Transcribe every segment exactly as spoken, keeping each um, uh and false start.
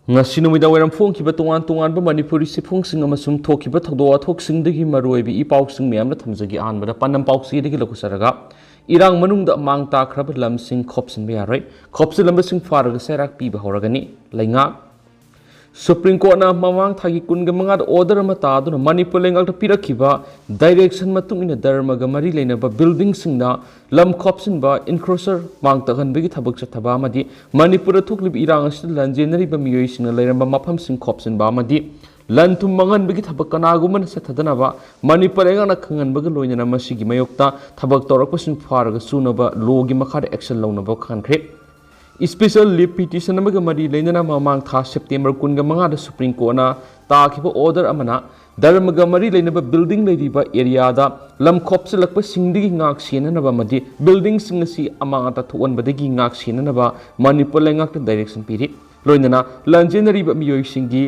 ꯉꯁꯤ ꯅꯨꯃꯤꯗꯥꯡ ꯋꯥꯏꯔꯝ ꯐꯣꯡꯈꯤꯕ ꯇꯣꯉꯥꯟ ꯇꯣꯉꯥꯟꯕ ꯃꯅꯤꯄꯨꯔꯤ ꯁꯤꯐꯨꯡꯁꯤꯡ ꯑꯃꯁꯨꯡ ꯊꯣꯛꯈꯤꯕ ꯊꯧꯗꯣꯛ ꯋꯥꯊꯣꯛꯁꯤꯡꯗꯒꯤ ꯃꯔꯨꯑꯣꯏꯕ ꯏ ꯄꯥꯎꯁꯤꯡ ꯃꯌꯥꯝꯅ ꯊꯝꯖꯒꯦ꯫ ꯑꯍꯥꯟꯕꯗ ꯄꯥꯟꯗꯝ ꯄꯥꯎꯆꯦꯗꯒꯤ ꯂꯧꯈꯠꯆꯔꯒ, ꯏꯔꯥꯡ ꯃꯅꯨꯡꯗ ꯃꯥꯡ ꯇꯥꯛꯈ꯭ꯔꯕ ꯂꯝꯁꯤꯡ ꯈꯣꯞꯆꯤꯟꯕ ꯌꯥꯔꯣꯏ, ꯈꯣꯞꯆꯤꯜꯂꯝꯕꯁꯤꯡ ꯐꯥꯔꯒ ꯆꯩꯔꯥꯛ ꯄꯤꯕ ꯍꯧꯔꯒꯅꯤ꯫ ꯂꯩꯉꯥꯛ꯫ ꯁꯨꯄ꯭ꯔꯤꯝ ꯀꯣꯔꯠꯅ ꯃꯃꯥꯡ ꯊꯥꯒꯤ ꯀꯨꯟꯒ ꯃꯉꯥꯗ ꯑꯣꯔꯗꯔ ꯑꯃ ꯇꯥꯗꯨꯅ ꯃꯅꯤꯄꯨꯔ ꯂꯩꯉꯥꯛꯇ ꯄꯤꯔꯛꯈꯤꯕ ꯗꯥꯏꯔꯦꯛꯁꯟ ꯃꯇꯨꯡ ꯏꯟꯅ ꯙꯔꯃꯒ ꯃꯔꯤ ꯂꯩꯅꯕ ꯕꯤꯜꯗꯤꯡꯁꯤꯡꯗ ꯂꯝ ꯈꯣꯞꯆꯤꯟꯕ, ꯏꯟꯀ꯭ꯔꯣꯆꯔ, ꯃꯥꯡ ꯇꯥꯛꯍꯟꯕꯒꯤ ꯊꯕꯛ ꯆꯠꯊꯕ ꯑꯃꯗꯤ ꯃꯅꯤꯄꯨꯔꯗ ꯊꯣꯛꯂꯤꯕ ꯏꯔꯥꯡ ꯑꯁꯤꯗ ꯂꯥꯟꯖꯦꯟꯅꯔꯤꯕ ꯃꯤꯑꯣꯏꯁꯤꯡꯅ ꯂꯩꯔꯝꯕ ꯃꯐꯝꯁꯤꯡ ꯈꯣꯞꯆꯤꯟꯕ ꯑꯃꯗꯤ ꯂꯟ ꯊꯨꯝ ꯃꯥꯡꯍꯟꯕꯒꯤ ꯊꯕꯛ ꯀꯅꯥꯒꯨꯝꯕꯅ ꯆꯠꯊꯗꯅꯕ ꯃꯅꯤꯄꯨꯔ ꯂꯩꯉꯥꯛꯅ ꯈꯪꯍꯟꯕꯒ ꯂꯣꯏꯅꯅ ꯃꯁꯤꯒꯤ ꯃꯥꯌꯣꯛꯇ ꯊꯕꯛ ꯇꯧꯔꯛꯄꯁꯤꯡ ꯐꯥꯔꯒ ꯆꯨꯅꯕ ꯂꯣꯒꯤ ꯃꯈꯥꯗ ꯑꯦꯛꯁꯟ ꯂꯧꯅꯕ ꯈꯪꯍꯟꯈ꯭ꯔꯦ꯫ ꯏꯁꯄꯤꯁꯦꯜ ꯂꯤꯞ ꯄꯤꯇꯤꯁꯟ ꯑꯃꯒ ꯃꯔꯤ ꯂꯩꯅꯅ ꯃꯃꯥꯡ ꯊꯥ ꯁꯦꯞꯇꯦꯝꯕꯔ ꯀꯨꯟꯒ ꯃꯉꯥꯗ ꯁꯨꯄ꯭ꯔꯤꯝ ꯀꯣꯔꯠꯅ ꯇꯥꯈꯤꯕ ꯑꯣꯔꯗꯔ ꯑꯃꯅ ꯙꯔꯃꯒ ꯃꯔꯤ ꯂꯩꯅꯕ ꯕꯤꯜꯗꯤꯡ ꯂꯩꯔꯤꯕ ꯑꯦꯔꯤꯌꯥꯗ ꯂꯝ ꯈꯣꯞꯆꯤꯜꯂꯛꯄꯁꯤꯡꯗꯒꯤ ꯉꯥꯛ ꯁꯦꯟꯅꯅꯕ ꯑꯃꯗꯤ ꯕꯤꯜꯗꯤꯡꯁꯤꯡ ꯑꯁꯤ ꯑꯃꯥꯡ ꯑꯇꯥ ꯊꯣꯛꯍꯟꯕꯗꯒꯤ ꯉꯥꯛ ꯁꯦꯟꯅꯅꯕ ꯃꯅꯤꯄꯨꯔ ꯂꯩꯉꯥꯛꯇ ꯗꯥꯏꯔꯦꯛꯁꯟ ꯄꯤꯔꯤ꯫ ꯂꯣꯏꯅꯅ ꯂꯥꯟꯖꯦꯟꯅꯔꯤꯕ ꯃꯤꯑꯣꯏꯁꯤꯡꯒꯤ,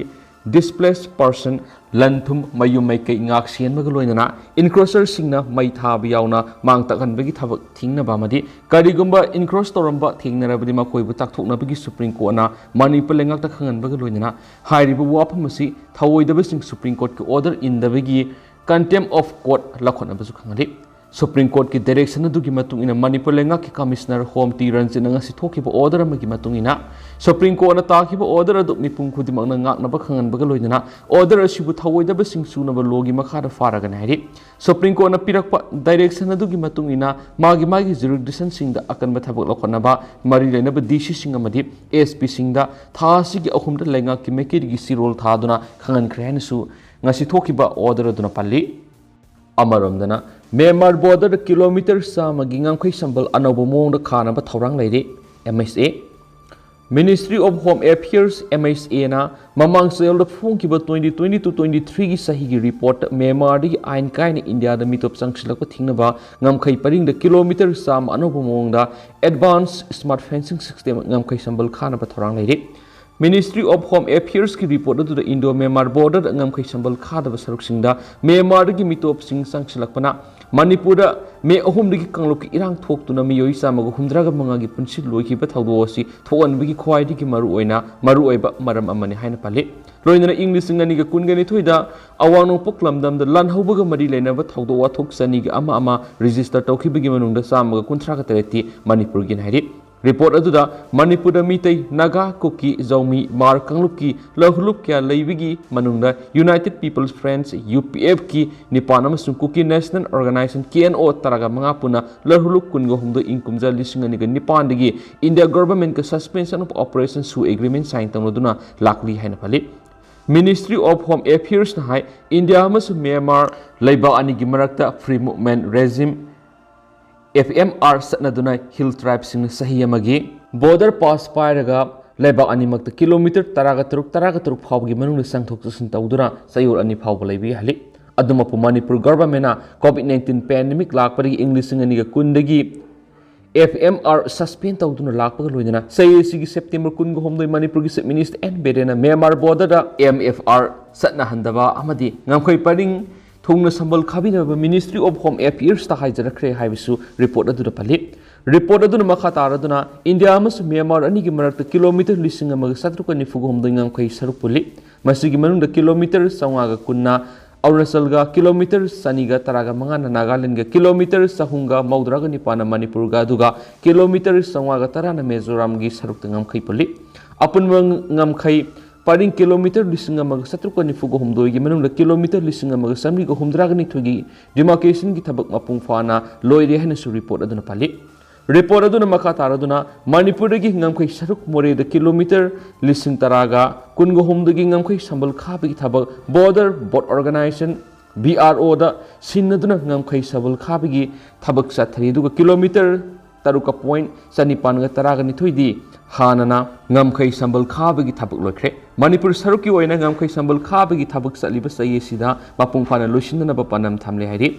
ꯗꯤꯁꯄ꯭ꯂꯦꯁ ꯄꯥꯔꯁꯟ, ꯂꯟ ꯊꯨꯝ, ꯃꯌꯨꯝ ꯃꯩꯀꯩ ꯉꯥꯛ ꯁꯦꯟꯕꯒ ꯂꯣꯏꯅꯅ ꯏꯟꯀ꯭ꯔꯣꯆꯔꯁꯤꯡꯅ ꯃꯩ ꯊꯥꯕ ꯌꯥꯎꯅ ꯃꯥꯡ ꯇꯥꯛꯍꯟꯕꯒꯤ ꯊꯕꯛ ꯊꯤꯡꯅꯕ ꯑꯃꯗꯤ ꯀꯔꯤꯒꯨꯝꯕ ꯏꯟꯀ꯭ꯔꯣꯆ ꯇꯧꯔꯝꯕ ꯊꯦꯡꯅꯔꯕꯗꯤ ꯃꯈꯣꯏꯕꯨ ꯇꯥꯛꯊꯣꯛꯅꯕꯒꯤ ꯁꯨꯄ꯭ꯔꯤꯝ ꯀꯣꯔꯠꯅ ꯃꯅꯤꯄꯨꯔ ꯂꯩꯉꯥꯛꯇ ꯈꯪꯍꯟꯕꯒ ꯂꯣꯏꯅꯅ ꯍꯥꯏꯔꯤꯕ ꯋꯥꯐꯝ ꯑꯁꯤ ꯊꯧꯑꯣꯏꯗꯕꯁꯤꯡ ꯁꯨꯄ꯭ꯔꯤꯝ ꯀꯣꯔꯠꯀꯤ ꯑꯣꯔꯗꯔ ꯏꯟꯗꯕꯒꯤ contempt of court ꯂꯧꯈꯠꯅꯕꯁꯨ ꯈꯪꯍꯜꯂꯤ꯫ ꯁꯨꯄ꯭ꯔꯤꯝ ꯀꯣꯔꯠꯀꯤ ꯗꯥꯏꯔꯦꯛꯁꯟ ꯑꯗꯨꯒꯤ ꯃꯇꯨꯡ ꯏꯟꯅ ꯃꯅꯤꯄꯨꯔ ꯂꯩꯉꯥꯛꯀꯤ ꯀꯃꯤꯁꯅꯔ ꯍꯣꯝ ꯇꯤ ꯔꯟꯖꯤꯠꯅ ꯉꯁꯤ ꯊꯣꯛꯈꯤꯕ ꯑꯣꯔꯗꯔ ꯑꯃꯒꯤ ꯃꯇꯨꯡ ꯏꯟꯅ ꯁꯨꯄ꯭ꯔꯤꯝ ꯀꯣꯔꯠꯅ ꯇꯥꯈꯤꯕ ꯑꯣꯔꯗꯔ ꯑꯗꯨ ꯃꯤꯄꯨꯝ ꯈꯨꯗꯤꯡꯃꯛꯅ ꯉꯥꯛꯅꯕ ꯈꯪꯍꯟꯕꯒ ꯂꯣꯏꯅꯅ ꯑꯣꯔꯗꯔ ꯑꯁꯤꯕꯨ ꯊꯧꯑꯣꯏꯗꯕꯁꯤꯡ ꯆꯨꯅꯕ ꯂꯣꯒꯤ ꯃꯈꯥꯗ ꯐꯥꯔꯒꯅꯤ ꯍꯥꯏꯔꯤ꯫ ꯁꯨꯄ꯭ꯔꯤꯝ ꯀꯣꯔꯠꯅ ꯄꯤꯔꯛꯄ ꯗꯥꯏꯔꯦꯛꯁꯟ ꯑꯗꯨꯒꯤ ꯃꯇꯨꯡ ꯏꯟꯅ ꯃꯥꯒꯤ ꯃꯥꯒꯤ ꯖꯨꯔꯤꯁꯗꯤꯛꯁꯟꯁꯤꯡꯗ ꯑꯀꯟꯕ ꯊꯕꯛ ꯂꯧꯈꯠꯅꯕ ꯃꯔꯤ ꯂꯩꯅꯕ ꯗꯤ ꯁꯤꯁꯤꯡ ꯑꯃꯗꯤ ꯑꯦꯁ ꯄꯤꯁꯤꯡꯗ ꯊꯥ ꯑꯁꯤꯒꯤ ꯑꯍꯨꯝꯗ ꯂꯩꯉꯥꯛꯀꯤ ꯃꯥꯏꯀꯩꯗꯒꯤ ꯆꯦꯔꯣꯜ ꯊꯥꯗꯨꯅ ꯈꯪꯍꯟꯈ꯭ꯔꯦ ꯍꯥꯏꯅꯁꯨ ꯉꯁꯤ ꯊꯣꯛꯈꯤꯕ ꯑꯣꯔꯗꯔ ꯑꯗꯨꯅ ꯄꯜꯂꯤ꯫ ꯑꯃꯔꯣꯝꯗꯅ ꯃ꯭ꯌꯥꯟꯃꯥꯔ ꯕꯣꯔꯗꯔꯗ ꯀꯤꯂꯣꯃꯤꯇꯔ ꯆꯥꯝꯃꯒꯤ ꯉꯝꯈꯩ ꯁꯝꯕꯜ ꯑꯅꯧꯕ ꯃꯑꯣꯡꯗ ꯈꯥꯅꯕ ꯊꯧꯔꯥꯡ ꯂꯩꯔꯤ꯫ M H A. Ministry of Home Affairs, M H ꯑꯦꯅ ꯃꯃꯥꯡ ꯆꯌꯣꯜꯗ ꯐꯣꯡꯈꯤꯕ twenty twenty-two twenty-threeꯒꯤ ꯆꯍꯤꯒꯤ ꯔꯤꯄꯣꯔꯠꯇ ꯃ꯭ꯌꯥꯟꯃꯥꯔꯗꯒꯤ ꯑꯥꯏꯟ ꯀꯥꯏꯅ ꯏꯟꯗꯤꯌꯥꯗ ꯃꯤꯇꯣꯞ ꯆꯪꯁꯤꯜꯂꯛꯄ ꯊꯤꯡꯅꯕ ꯉꯝꯈꯩ ꯄꯔꯤꯡꯗ ꯀꯤꯂꯣꯃꯤꯇꯔ ꯆꯥꯝꯃ ꯑꯅꯧꯕ ꯃꯑꯣꯡꯗ advanced smart fencing system ꯉꯝꯈꯩ ꯁꯝꯕꯜ ꯈꯥꯅꯕ ꯊꯧꯔꯥꯡ ꯂꯩꯔꯤ꯫ Ministry of Home Affairsꯀꯤ ꯔꯤꯄꯣꯔꯠ ꯑꯗꯨꯗ ꯏꯟꯗꯣ ꯃ꯭ꯌꯥꯟꯃꯥꯔ ꯕꯣꯔꯗꯔꯗ ꯉꯝꯈꯩ ꯁꯝꯕꯜ ꯈꯥꯗꯕ ꯁꯔꯨꯛꯁꯤꯡꯗ ꯃ꯭ꯌꯥꯟꯃꯥꯔꯗꯒꯤ ꯃꯤꯇꯣꯞꯁꯤꯡ ꯆꯪꯁꯤꯜꯂꯛꯄꯅ ꯃꯅꯤꯄꯨꯔꯗ ꯃꯦ ꯑꯍꯨꯝꯗꯒꯤ ꯀꯥꯡꯂꯨꯞꯀꯤ ꯏꯔꯥꯡ ꯊꯣꯛꯇꯨꯅ ꯃꯤꯑꯣꯏ ꯆꯥꯝꯃꯒ ꯍꯨꯝꯗ꯭ꯔꯥꯒ ꯃꯉꯥꯒꯤ ꯄꯨꯟꯁꯤ ꯂꯣꯏꯈꯤꯕ ꯊꯧꯗꯣꯛ ꯑꯁꯤ ꯊꯣꯛꯍꯟꯕꯒꯤ ꯈ꯭ꯋꯥꯏꯗꯒꯤ ꯃꯔꯨꯑꯣꯏꯅ ꯃꯔꯨꯑꯣꯏꯕ ꯃꯔꯝ ꯑꯃꯅꯤ ꯍꯥꯏꯅ ꯄꯜꯂꯤ꯫ ꯂꯣꯏꯅꯅ ꯏꯪ ꯂꯤꯁꯤꯡ ꯑꯅꯤꯒ ꯀꯨꯟꯒ ꯅꯤꯊꯣꯏꯗ ꯑꯋꯥꯡ ꯅꯣꯡꯄꯣꯛ ꯂꯝꯗꯝꯗ ꯂꯥꯟ ꯍꯧꯕꯒ ꯃꯔꯤ ꯂꯩꯅꯕ ꯊꯧꯗꯣꯛ ꯋꯥꯊꯣꯛ ꯆꯅꯤꯒ ꯑꯃ ꯑꯃ ꯔꯦꯖꯤꯁꯇꯔ ꯇꯧꯈꯤꯕꯒꯤ ꯃꯅꯨꯡꯗ ꯆꯥꯝꯃꯒ ꯀꯨꯟꯊ꯭ꯔꯥꯒ ꯇꯔꯦꯠꯇꯤ ꯃꯅꯤꯄꯨꯔꯒꯤꯅꯤ ꯍꯥꯏꯔꯤ꯫ ꯔꯤꯄꯣꯔꯠ ꯑꯗꯨꯗ ꯃꯅꯤꯄꯨꯔꯗ ꯃꯤꯇꯩ, ꯅꯥꯒꯥ, ꯀꯨꯀꯤ, ꯖꯧꯃꯤ, ꯃꯥꯔ ꯀꯥꯡꯂꯨꯞꯀꯤ ꯂꯧꯂꯨꯞ ꯀꯌꯥ ꯂꯩꯕꯒꯤ ꯃꯅꯨꯡꯗ United People's Front, UPF ꯀꯤ ꯅꯤꯄꯥꯟ ꯑꯃꯁꯨꯡ Kuki National Organisation, KNO, ꯇꯔꯥꯒ ꯃꯉꯥ ꯄꯨꯟꯅ ꯂꯧꯂꯨꯞ ꯀꯨꯟꯒ ꯍꯨꯝꯗꯣꯏ ꯏꯪ ꯀꯨꯝꯖꯥ ꯂꯤꯁꯤꯡ ꯑꯅꯤꯒ ꯅꯤꯄꯥꯟꯗꯒꯤ India Government ꯀ Suspension of Operation ꯁꯨ agreement sign ꯇꯧꯅꯗꯨꯅ ꯂꯥꯛꯂꯤ ꯍꯥꯏꯅ ꯄꯜꯂꯤ꯫ Ministry of Home Affairs ꯅ ꯍꯥꯏ, ꯏꯟꯗꯤꯌꯥ ꯑꯃꯁꯨꯡ ꯃ꯭ꯌꯥꯟꯃꯥꯔ ꯂꯩꯕꯥꯛ ꯑꯅꯤꯒꯤ ꯃꯔꯛꯇ Free Movement Regime, F M R, ꯆꯠꯅꯗꯨꯅ Hill Tribe ꯁꯤꯡꯅ ꯆꯍꯤ ꯑꯃꯒꯤ border pass ꯄꯥꯏꯔꯒ ꯂꯩꯕꯥꯛ ꯑꯅꯤꯃꯛꯇ ꯀꯤꯂꯣꯃꯤꯇꯔ ꯇꯔꯥꯒ ꯇꯔꯨꯛ, ꯇꯔꯥꯒ ꯇꯔꯨꯛ ꯐꯥꯎꯕꯒꯤ ꯃꯅꯨꯡꯗ ꯆꯪꯊꯣꯛ ꯆꯪꯁꯤꯟ ꯇꯧꯗꯨꯅ ꯆꯌꯣꯜ ꯑꯅꯤ ꯐꯥꯎꯕ ꯂꯩꯕ ꯌꯥꯍꯜꯂꯤ꯫ ꯑꯗꯨꯃꯛꯄꯨ ꯃꯅꯤꯄꯨꯔ government ꯅ COVID nineteen pandemic ꯂꯥꯛꯄꯗꯒꯤ ꯏꯪ ꯂꯤꯁꯤꯡ ꯑꯅꯤꯒ ꯀꯨꯟꯗꯒꯤ F M R suspend ꯇꯧꯗꯨꯅ ꯂꯥꯛꯄꯒ ꯂꯣꯏꯅꯅ ꯆꯍꯤ ꯑꯁꯤꯒꯤ September ꯀꯨꯟꯒ ꯍꯨꯝꯗꯣꯏ ꯃꯅꯤꯄꯨꯔꯒꯤ Chief Minister N ꯕꯤꯔꯦꯟꯅ ꯃ꯭ꯌꯥꯟꯃꯥꯔ border ꯗ M F R ꯆꯠꯅꯍꯟꯗꯕ ꯑꯃꯗꯤ ꯉꯝꯈꯩ ꯄꯔꯤꯡ ꯊꯨꯡꯅ ꯁꯝꯕꯜ ꯈꯥꯕꯤꯅꯕ Ministry of Home Affairs ꯇ ꯍꯥꯏꯖꯔꯛꯈ꯭ꯔꯦ ꯍꯥꯏꯕꯁꯨ ꯔꯤꯄꯣꯔꯠ ꯑꯗꯨꯗ ꯄꯜꯂꯤ꯫ ꯔꯤꯄꯣꯔꯠ ꯑꯗꯨꯅ ꯃꯈꯥ ꯇꯥꯔꯗꯨꯅ ꯏꯟꯗꯤꯌꯥ ꯑꯃꯁꯨꯡ ꯃ꯭ꯌꯥꯟꯃꯥꯔ ꯑꯅꯤꯒꯤ ꯃꯔꯛꯇ ꯀꯤꯂꯣꯃꯤꯇꯔ ꯂꯤꯁꯤꯡ ꯑꯃꯒ ꯆꯥꯇ꯭ꯔꯨꯛꯀ ꯅꯤꯐꯨꯒ ꯍꯨꯝꯗꯣꯏ ꯉꯝꯈꯩ ꯁꯔꯨꯛ ꯄꯨꯜꯂꯤ꯫ ꯃꯁꯤꯒꯤ ꯃꯅꯨꯡꯗ ꯀꯤꯂꯣꯃꯤꯇꯔ ꯆꯥꯝꯃꯉꯥꯒ ꯀꯨꯟꯅ ꯑꯔꯨꯅꯥꯆꯜꯒ, ꯀꯤꯂꯣꯃꯤꯇꯔ ꯆꯅꯤꯒ ꯇꯔꯥꯒ ꯃꯉꯥꯅ ꯅꯥꯒꯥꯂꯦꯟꯗꯒ, ꯀꯤꯂꯣꯃꯤꯇꯔ ꯆꯍꯨꯝꯒ ꯃꯧꯗ꯭ꯔꯥꯒ ꯅꯤꯄꯥꯟꯅ ꯃꯅꯤꯄꯨꯔꯒ, ꯑꯗꯨꯒ ꯀꯤꯂꯣꯃꯤꯇꯔ ꯆꯥꯝꯃꯉꯥꯒ ꯇꯔꯥꯅ ꯃꯤꯖꯣꯔꯥꯝꯒꯤ ꯁꯔꯨꯛꯇ ꯉꯝꯈꯩ ꯄꯨꯜꯂꯤ꯫ ꯑꯄꯨꯟꯕ ꯉꯝꯈꯩ ꯄꯔꯤꯡ ꯀꯤꯂꯣꯃꯤꯇꯔ ꯂꯤꯁꯤꯡ ꯑꯃꯒ ꯆꯥꯇ꯭ꯔꯨꯛꯀ ꯅꯤꯐꯨꯒ ꯍꯨꯝꯗꯣꯏꯒꯤ ꯃꯅꯨꯡꯗ ꯀꯤꯂꯣꯃꯤꯇꯔ ꯂꯤꯁꯤꯡ ꯑꯃꯒ ꯆꯥꯃꯔꯤꯒ ꯍꯨꯝꯗ꯭ꯔꯥꯒ ꯅꯤꯊꯣꯏꯒꯤ demarcation ꯒꯤ ꯊꯕꯛ ꯃꯄꯨꯡ ꯐꯥꯅ ꯂꯣꯏꯔꯦ ꯍꯥꯏꯅꯁꯨ ꯔꯤꯄꯣꯔꯠ ꯑꯗꯨꯅ ꯄꯜꯂꯤ꯫ ꯔꯤꯄꯣꯔꯠ ꯑꯗꯨꯅ ꯃꯈꯥ ꯇꯥꯔꯗꯨꯅ ꯃꯅꯤꯄꯨꯔꯗꯒꯤ ꯉꯝꯈꯩ ꯁꯔꯨꯛ ꯃꯣꯔꯦꯗ ꯀꯤꯂꯣꯃꯤꯇꯔ ꯂꯤꯁꯤꯡ ꯇꯔꯥꯒ ꯀꯨꯟꯒ ꯍꯨꯝꯗꯣꯏꯒꯤ ꯉꯝꯈꯩ ꯁꯝꯕꯜ ꯈꯥꯕꯒꯤ ꯊꯕꯛ Border Boat Organisation, B R O, ꯗ ꯁꯤꯟꯅꯗꯨꯅ ꯉꯝꯈꯩ ꯁꯝꯕꯜ ꯈꯥꯕꯒꯤ ꯊꯕꯛ ꯆꯠꯊꯔꯤ꯫ ꯑꯗꯨꯒ ꯀꯤꯂꯣꯃꯤꯇꯔ ꯇꯔꯨꯛꯀ point ꯆꯅꯤꯄꯥꯟꯒ ꯇꯔꯥꯒ ꯅꯤꯊꯣꯏꯗꯤ ꯍꯥꯟꯅꯅ ꯉꯝꯈꯩ ꯁꯝꯕꯜ ꯈꯥꯕꯒꯤ ꯊꯕꯛ ꯂꯣꯏꯈ꯭ꯔꯦ꯫ ꯃꯅꯤꯄꯨꯔ ꯁꯔꯨꯛꯀꯤ ꯑꯣꯏꯅ ꯉꯝꯈꯩ ꯁꯝꯕꯜ ꯈꯥꯕꯒꯤ ꯊꯕꯛ ꯆꯠꯂꯤꯕ ꯆꯍꯤ ꯑꯁꯤꯗ ꯃꯄꯨꯡ ꯐꯥꯅ ꯂꯣꯏꯁꯤꯟꯅꯅꯕ ꯄꯥꯟꯗꯝ ꯊꯝꯂꯦ ꯍꯥꯏꯔꯤ꯫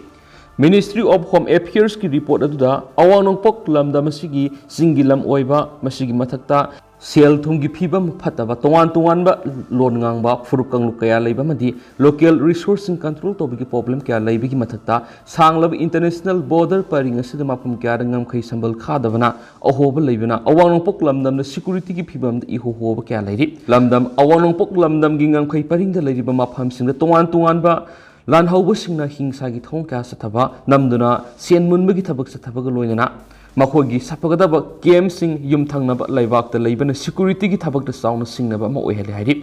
Ministry of Home Affairs ꯀꯤ ꯔꯤꯄꯣꯔꯠ ꯑꯗꯨꯗ ꯑꯋꯥꯡ ꯅꯣꯡꯄꯣꯛ ꯂꯝꯗꯝ ꯑꯁꯤꯒꯤ ꯆꯤꯡꯒꯤ ꯂꯝ ꯑꯣꯏꯕ, ꯃꯁꯤꯒꯤ ꯃꯊꯛꯇ ꯁꯦꯜ ꯊꯨꯝꯒꯤ ꯐꯤꯕꯝ ꯐꯠꯇꯕ, ꯇꯣꯉꯥꯟ ꯇꯣꯉꯥꯟꯕ ꯂꯣꯟ ꯉꯥꯡꯕ ꯐꯨꯔꯨꯞ ꯀꯥꯡꯂꯨꯞ ꯀꯌꯥ ꯂꯩꯕ ꯑꯃꯗꯤ local resource ꯁꯤꯡ control ꯇꯧꯕꯒꯤ problem ꯀꯌꯥ ꯂꯩꯕꯒꯤ ꯃꯊꯛꯇ, ꯁꯥꯡꯂꯕ international border ꯄꯔꯤꯡ ꯑꯁꯤꯗ ꯃꯐꯝ ꯀꯌꯥꯗ ꯉꯝꯈꯩ ꯁꯝꯕꯜ ꯈꯥꯗꯕꯅ ꯑꯍꯣꯕ ꯂꯩꯕꯅ ꯑꯋꯥꯡ ꯅꯣꯡꯄꯣꯛ ꯂꯝꯗꯝꯗ security ꯒꯤ ꯐꯤꯕꯝꯗ ꯏꯍꯣ ꯍꯣꯕ ꯀꯌꯥ ꯂꯩꯔꯤ꯫ ꯂꯝꯗꯝ ꯑꯋꯥꯡ ꯅꯣꯡꯄꯣꯛ ꯂꯝꯗꯝꯒꯤ ꯉꯝꯈꯩ ꯄꯔꯤꯡꯗ ꯂꯩꯔꯤꯕ ꯃꯐꯝꯁꯤꯡꯗ ꯇꯣꯉꯥꯟ ꯇꯣꯉꯥꯟꯕ ꯂꯥꯟꯍꯧꯕꯁꯤꯡꯅ ꯍꯤꯡꯁꯥꯒꯤ ꯊꯧꯑꯣꯡ ꯀꯌꯥ ꯆꯠꯊꯕ, ꯅꯝꯗꯨꯅ ꯁꯦꯟ ꯃꯨꯟꯕꯒꯤ ꯊꯕꯛ ꯆꯠꯊꯕꯒ ꯂꯣꯏꯅꯅ ꯃꯈꯣꯏꯒꯤ ꯁꯥꯐꯒꯗꯕ camp ꯁꯤꯡ ꯌꯨꯝꯊꯪꯅꯕ ꯂꯩꯕꯥꯛꯇ ꯂꯩꯕꯅ security ꯒꯤ ꯊꯕꯛꯇ ꯆꯥꯎꯅ ꯁꯤꯡꯅꯕ ꯑꯃ ꯑꯣꯏꯍꯜꯂꯦ ꯍꯥꯏꯔꯤ꯫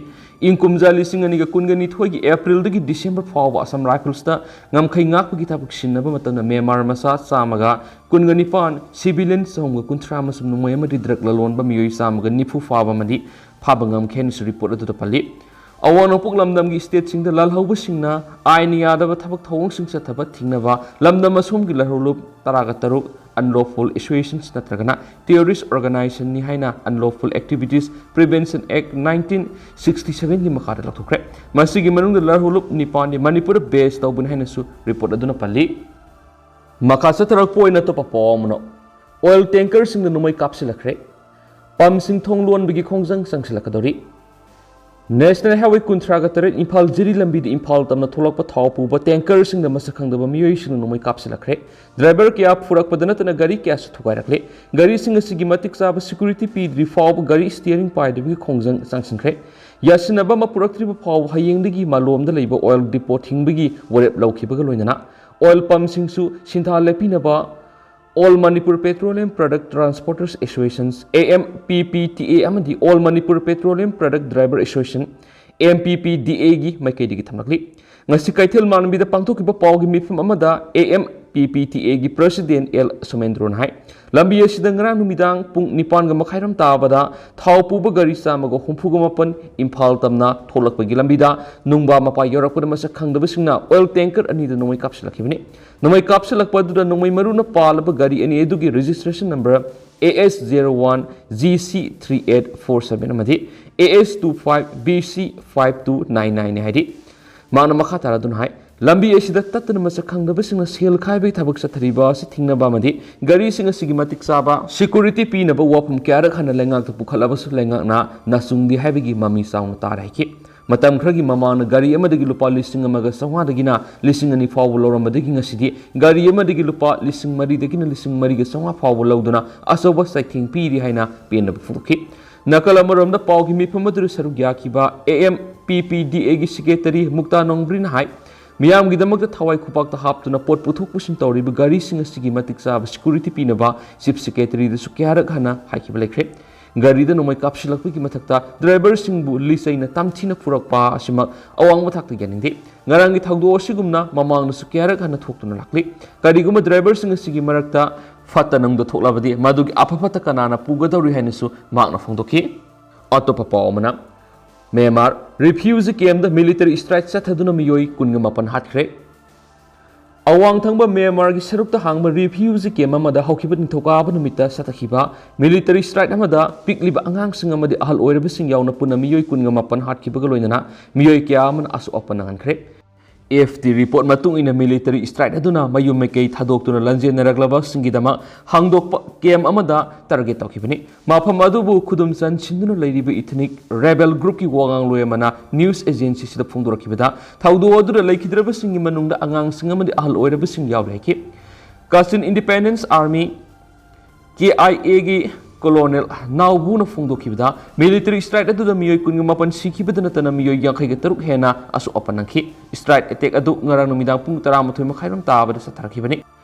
ꯏꯪ ꯀꯨꯝꯖꯥ ꯂꯤꯁꯤꯡ ꯑꯅꯤꯒ ꯀꯨꯟꯒ ꯅꯤꯊꯣꯏꯒꯤ April ꯗꯒꯤ December ꯐꯥꯎꯕ Assam Rifles ꯇ ꯉꯝꯈꯩ ꯉꯥꯛꯄꯒꯤ ꯊꯕꯛ ꯁꯤꯟꯅꯕ ꯃꯇꯝꯗ ꯃ꯭ꯌꯥꯟꯃꯥꯔ ꯃꯆꯥ ꯆꯥꯝꯃꯒ ꯀꯨꯟꯒ ꯅꯤꯄꯥꯟ, civilian ꯆꯍꯨꯝꯒ ꯀꯨꯟꯊ꯭ꯔꯥ ꯑꯃꯁꯨꯡ ꯅꯣꯡꯃꯩ ꯑꯃꯗꯤ drug ꯂꯂꯣꯟꯕ ꯃꯤꯑꯣꯏ ꯆꯥꯝꯃꯒ ꯅꯤꯐꯨ ꯐꯥꯕ ꯑꯃꯗꯤ ꯐꯥꯕ ꯉꯝꯈꯤ ꯍꯥꯏꯅꯁꯨ report ꯑꯗꯨꯗ ꯄꯜꯂꯤ꯫ ꯑꯋꯥꯡ ꯅꯣꯡꯄꯣꯛ ꯂꯝꯗꯝꯒꯤ state ꯁꯤꯡꯗ ꯂꯥꯜꯍꯧꯕꯁꯤꯡꯅ ꯑꯥꯏꯟꯅ ꯌꯥꯗꯕ ꯊꯕꯛ ꯊꯧꯑꯣꯡꯁꯤꯡ ꯆꯠꯊꯕ ꯊꯤꯡꯅꯕ ꯂꯝꯗꯝ ꯑꯁꯣꯝꯒꯤ ꯂꯥꯜꯍꯧꯂꯨꯞ ꯇꯔꯥꯒ ꯇꯔꯨꯛ unlawful associations ꯅꯠꯇ꯭ꯔꯒꯅ terrorist organisation ꯅꯤ ꯍꯥꯏꯅ Unlawful Activities Prevention Act nineteen sixty seven ꯒꯤ ꯃꯈꯥꯗ ꯂꯧꯊꯣꯛꯈ꯭ꯔꯦ꯫ ꯃꯁꯤꯒꯤ ꯃꯅꯨꯡꯗ ꯂꯥꯜꯍꯧꯂꯨꯞ ꯅꯤꯄꯥꯟꯗꯤ ꯃꯅꯤꯄꯨꯔꯗ base ꯇꯧꯕꯅꯤ ꯍꯥꯏꯅꯁꯨ report ꯑꯗꯨꯅ ꯄꯜꯂꯤ꯫ ꯃꯈꯥ ꯆꯠꯊꯔꯛꯄ ꯑꯣꯏꯅ ꯑꯇꯣꯞꯄ ꯄꯥꯎ ꯑꯃꯅ, oil tanker ꯁꯤꯡꯗ ꯅꯣꯡꯃꯩ ꯀꯥꯞꯁꯤꯜꯂꯛꯈ꯭ꯔꯦ꯫ Pump ꯁꯤꯡ ꯊꯣꯡ ꯂꯣꯟꯕꯒꯤ ꯈꯣꯡꯖꯪ ꯆꯪꯁꯤꯜꯂꯛꯀꯗꯧꯔꯤ꯫ National Highway ꯀꯨꯟꯊ꯭ꯔꯥꯒ ꯇꯔꯦꯠ ꯏꯝꯐꯥꯜ ꯖꯤꯔꯤ ꯂꯝꯕꯤꯗ ꯏꯝꯐꯥꯜ ꯇꯝꯅ ꯊꯣꯛꯂꯛꯄ ꯊꯥꯎ ꯄꯨꯕ tanker ꯁꯤꯡꯗ ꯃꯁꯛ ꯈꯪꯗꯕ ꯃꯤꯑꯣꯏꯁꯤꯡꯅ ꯅꯣꯡꯃꯩ ꯀꯥꯞꯁꯤꯜꯂꯛꯈ꯭ꯔꯦ꯫ Driver ꯀꯌꯥ ꯐꯨꯔꯛꯄꯗ ꯅꯠꯇꯅ ꯒꯥꯔꯤ ꯀꯌꯥꯁꯨ ꯊꯨꯒꯥꯏꯔꯛꯂꯦ꯫ ꯒꯥꯔꯤꯁꯤꯡ ꯑꯁꯤꯒꯤ ꯃꯇꯤꯛ ꯆꯥꯕ security ꯄꯤꯗ꯭ꯔꯤ ꯐꯥꯎꯕ ꯒꯥꯔꯤ steering ꯄꯥꯏꯗꯕꯒꯤ ꯈꯣꯡꯖꯪ ꯆꯪꯁꯤꯟꯈ꯭ꯔꯦ꯫ ꯌꯥꯁꯤꯟꯅꯕ ꯑꯃ ꯄꯨꯔꯛꯇ꯭ꯔꯤꯕ ꯐꯥꯎꯕ ꯍꯌꯦꯡꯗꯒꯤ ꯃꯥꯂꯣꯝꯗ ꯂꯩꯕ oil depot ꯊꯤꯡꯕꯒꯤ ꯋꯥꯔꯦꯞ ꯂꯧꯈꯤꯕꯒ ꯂꯣꯏꯅꯅ oil pump ꯁꯤꯡꯁꯨ ꯁꯤꯟꯊꯥ ꯂꯦꯞꯄꯤꯅꯕ All Manipur Petroleum Product Transporters Association, A M P P T A, ꯑꯃꯗꯤ All Manipur Petroleum Product Driver Association, M P P D A ꯒꯤ ꯃꯥꯏꯀꯩꯗꯒꯤ ꯊꯝꯂꯛꯂꯤ꯫ ꯉꯁꯤ ꯀꯩꯊꯦꯜ ꯃꯥꯟꯕꯤꯗ ꯄꯥꯡꯊꯣꯛꯈꯤꯕ ꯄꯥꯎꯒꯤ ꯃꯤꯐꯝ ꯑꯃꯗ A M P P T A ꯒꯤ President L ꯁꯣꯃꯦꯟꯗ꯭ꯔꯣꯅ ꯍꯥꯏ, ꯂꯝꯕꯤ ꯑꯁꯤꯗ ꯉꯔꯥꯡ ꯅꯨꯃꯤꯗꯥꯡ ꯄꯨꯡ ꯅꯤꯄꯥꯟꯒ ꯃꯈꯥꯏꯔꯣꯝ ꯇꯥꯕꯗ ꯊꯥꯎ ꯄꯨꯕ ꯒꯥꯔꯤ ꯆꯥꯝꯃꯒ ꯍꯨꯝꯐꯨꯒ ꯃꯥꯄꯟ ꯏꯝꯐꯥꯜ ꯇꯝꯅ ꯊꯣꯛꯂꯛꯄꯒꯤ ꯂꯝꯕꯤꯗ ꯅꯨꯡꯕꯥ ꯃꯄꯥ ꯌꯧꯔꯛꯄꯗ ꯃꯁꯛ ꯈꯪꯗꯕꯁꯤꯡꯅ oil tanker ꯑꯅꯤꯗ ꯅꯣꯡꯃꯩ ꯀꯥꯞꯁꯤꯜꯂꯛꯈꯤꯕꯅꯤ꯫ ꯅꯣꯡꯃꯩ ꯀꯥꯞꯁꯤꯜꯂꯛꯄ ꯑꯗꯨꯗ ꯅꯣꯡꯃꯩ ꯃꯔꯨꯅ ꯄꯥꯜꯂꯕ ꯒꯥꯔꯤ ꯑꯅꯤ ꯑꯗꯨꯒꯤ registration number A S zero one G C three eight four seven ꯑꯃꯗꯤ A S two five B C five two nine nine ꯅꯤ ꯍꯥꯏꯔꯤ꯫ ꯃꯍꯥꯛꯅ ꯃꯈꯥ ꯇꯥꯔꯗꯨꯅ ꯍꯥꯏ, ꯂꯝꯕꯤ ꯑꯁꯤꯗ ꯇꯠꯇꯅ ꯃꯁꯛ ꯈꯪꯗꯕꯁꯤꯡꯅ ꯁꯦꯜ ꯈꯥꯏꯕꯒꯤ ꯊꯕꯛ ꯆꯠꯊꯔꯤꯕ ꯑꯁꯤ ꯊꯤꯡꯅꯕ ꯑꯃꯗꯤ ꯒꯥꯔꯤꯁꯤꯡ ꯑꯁꯤꯒꯤ ꯃꯇꯤꯛ ꯆꯥꯕ security ꯄꯤꯅꯕ ꯋꯥꯐꯝ ꯀꯌꯥꯔꯛ ꯍꯟꯅ ꯂꯩꯉꯥꯛꯇ ꯄꯨꯈꯠꯂꯕꯁꯨ ꯂꯩꯉꯥꯛꯅ ꯅꯥꯆꯨꯡꯗꯦ ꯍꯥꯏꯕꯒꯤ ꯃꯃꯤ ꯆꯥꯎꯅ ꯇꯥꯔꯦ ꯍꯥꯏꯈꯤ꯫ ꯃꯇꯝ ꯈꯔꯒꯤ ꯃꯃꯥꯡꯗ ꯒꯥꯔꯤ ꯑꯃꯗꯒꯤ ꯂꯨꯄꯥ ꯂꯤꯁꯤꯡ ꯑꯃꯒ ꯆꯥꯝꯃꯉꯥꯗꯒꯤꯅ ꯂꯤꯁꯤꯡ ꯑꯅꯤ ꯐꯥꯎꯕ ꯂꯧꯔꯝꯕꯗꯒꯤ ꯉꯁꯤꯗꯤ ꯒꯥꯔꯤ ꯑꯃꯗꯒꯤ ꯂꯨꯄꯥ ꯂꯤꯁꯤꯡ ꯃꯔꯤꯗꯒꯤꯅ ꯂꯤꯁꯤꯡ ꯃꯔꯤꯒ ꯆꯥꯝꯃꯉꯥ ꯐꯥꯎꯕ ꯂꯧꯗꯨꯅ ꯑꯆꯧꯕ ꯆꯩꯊꯦꯡ ꯄꯤꯔꯤ ꯍꯥꯏꯅ ꯄꯦꯟꯗꯕ ꯐꯣꯡꯗꯣꯛꯈꯤ꯫ ꯅꯥꯀꯜ ꯑꯃꯔꯣꯝꯗ ꯄꯥꯎꯒꯤ ꯃꯤꯐꯝ ꯑꯗꯨꯗ ꯁꯔꯨꯛ ꯌꯥꯈꯤꯕ A M P P D Aꯒꯤ secretary ꯃꯨꯛꯇꯥ ꯅꯣꯡꯕ꯭ꯔꯤꯅ ꯍꯥꯏ, ꯃꯤꯌꯥꯝꯒꯤꯗꯃꯛꯇ ꯊꯋꯥꯏ ꯈꯨꯄꯥꯛꯇ ꯍꯥꯞꯇꯨꯅ ꯄꯣꯠ ꯄꯨꯊꯣꯛ ꯄꯨꯁꯤꯟ ꯇꯧꯔꯤꯕ ꯒꯥꯔꯤꯁꯤꯡ ꯑꯁꯤꯒꯤ ꯃꯇꯤꯛ ꯆꯥꯕ security ꯄꯤꯅꯕ Chief Secretaryꯗꯁꯨ ꯀꯌꯥꯔꯛ ꯍꯟꯅ ꯍꯥꯏꯈꯤꯕ ꯂꯩꯈ꯭ꯔꯦ꯫ ꯒꯥꯔꯤꯗ ꯅꯣꯡꯃꯩ ꯀꯥꯞꯁꯤꯜꯂꯛꯄꯒꯤ ꯃꯊꯛꯇ driverꯁꯤꯡꯕꯨ ꯂꯤꯆꯩꯅ ꯇꯝꯊꯤꯅ ꯐꯨꯔꯛꯄ ꯑꯁꯤꯃꯛ ꯑꯋꯥꯡꯕ ꯊꯥꯛꯇ ꯌꯥꯅꯤꯡꯗꯦ꯫ ꯉꯔꯥꯡꯒꯤ ꯊꯧꯗꯣꯛ ꯑꯁꯤꯒꯨꯝꯅ ꯃꯃꯥꯡꯗꯁꯨ ꯀꯌꯥꯔꯛ ꯍꯟꯅ ꯊꯣꯛꯇꯨꯅ ꯂꯥꯛꯂꯤ꯫ ꯀꯔꯤꯒꯨꯝꯕ driverꯁꯤꯡ ꯑꯁꯤꯒꯤ ꯃꯔꯛꯇ ꯐꯠꯇ ꯅꯨꯡꯗ ꯊꯣꯛꯂꯕꯗꯤ ꯃꯗꯨꯒꯤ ꯑꯐ ꯐꯠꯇ ꯀꯅꯥꯅ ꯄꯨꯒꯗꯧꯔꯤ ꯍꯥꯏꯅꯁꯨ ꯃꯍꯥꯛꯅ ꯐꯣꯡꯗꯣꯛꯈꯤ꯫ ꯑꯇꯣꯞꯄ ꯄꯥꯎ ꯑꯃꯅ, ꯃ꯭ꯌꯥꯟꯃꯥꯔ, refugee campꯗ military strike ꯆꯠꯊꯗꯨꯅ ꯃꯤꯑꯣꯏ ꯀꯨꯟꯒ ꯃꯥꯄꯟ ꯍꯥꯠꯈ꯭ꯔꯦ꯫ ꯑꯋꯥꯡ ꯊꯪꯕ ꯃ꯭ꯌꯥꯟꯃꯥꯔꯒꯤ ꯁꯔꯨꯛꯇ ꯍꯥꯡꯕ refugee camp ꯑꯃꯗ ꯍꯧꯈꯤꯕ ꯅꯤꯡꯊꯧꯀꯥꯕ ꯅꯨꯃꯤꯠꯇ ꯆꯠꯊꯈꯤꯕ military strike ꯑꯃꯗ ꯄꯤꯛꯂꯤꯕ ꯑꯉꯥꯡꯁꯤꯡ ꯑꯃꯗꯤ ꯑꯍꯜ ꯑꯣꯏꯔꯕꯁꯤꯡ ꯌꯥꯎꯅ ꯄꯨꯟꯅ ꯃꯤꯑꯣꯏ ꯀꯨꯟꯒ ꯃꯥꯄꯟ ꯍꯥꯠꯈꯤꯕꯒ ꯂꯣꯏꯅꯅ ꯃꯤꯑꯣꯏ ꯀꯌꯥ ꯑꯃꯅ ꯑꯁꯣꯛ ꯑꯄꯟ ꯅꯪꯍꯟꯈ꯭ꯔꯦ꯫ A F P report ꯃꯇꯨꯡ ꯏꯟꯅ military strike ꯑꯗꯨꯅ ꯃꯌꯨꯝ ꯃꯩꯀꯩ ꯊꯥꯗꯣꯛꯇꯨꯅ ꯂꯟꯖꯦꯟꯅꯔꯛꯂꯕꯁꯤꯡꯒꯤꯗꯃꯛ ꯍꯥꯡꯗꯣꯛꯄ camp ꯑꯃꯗ target ꯇꯧꯈꯤꯕꯅꯤ꯫ ꯃꯐꯝ ꯑꯗꯨꯕꯨ ꯈꯨꯗꯨꯝ ꯆꯟꯁꯤꯟꯗꯨꯅ ꯂꯩꯔꯤꯕ ethnic rebel groupꯀꯤ ꯋꯥꯉꯥꯡꯂꯣꯏ ꯑꯃꯅ news agencyꯁꯤꯗ ꯐꯣꯡꯗꯣꯔꯛꯈꯤꯕꯗ, ꯊꯧꯗꯣꯛ ꯑꯗꯨꯗ ꯂꯩꯈꯤꯗ꯭ꯔꯕꯁꯤꯡꯒꯤ ꯃꯅꯨꯡꯗ ꯑꯉꯥꯡꯁꯤꯡ ꯑꯃꯗꯤ ꯑꯍꯜ ꯑꯣꯏꯔꯕꯁꯤꯡ ꯌꯥꯎꯔꯤ ꯍꯥꯏꯈꯤ꯫ Kachin Independence Army, K I Aꯒꯤ Colonel ꯅꯥꯎꯕꯨꯅ ꯐꯣꯡꯗꯣꯛꯈꯤꯕꯗ, military strike ꯑꯗꯨꯗ ꯃꯤꯑꯣꯏ ꯀꯨꯟꯒ ꯃꯥꯄꯟ ꯁꯤꯈꯤꯕꯗ ꯅꯠꯇꯅ ꯃꯤꯑꯣꯏ ꯌꯥꯡꯈꯩꯒ ꯇꯔꯨꯛ ꯍꯦꯟꯅ ꯑꯁꯣꯛ ꯑꯄꯟ ꯅꯪꯈꯤ꯫ Strike attack ꯑꯗꯨ ꯉꯔꯥꯡ ꯅꯨꯃꯤꯗꯥꯡ ꯄꯨꯡ ꯇꯔꯥꯃꯥꯊꯣꯏ ꯃꯈꯥꯏꯔꯣꯝ ꯇꯥꯕꯗ ꯆꯠꯊꯔꯛꯈꯤꯕꯅꯤ꯫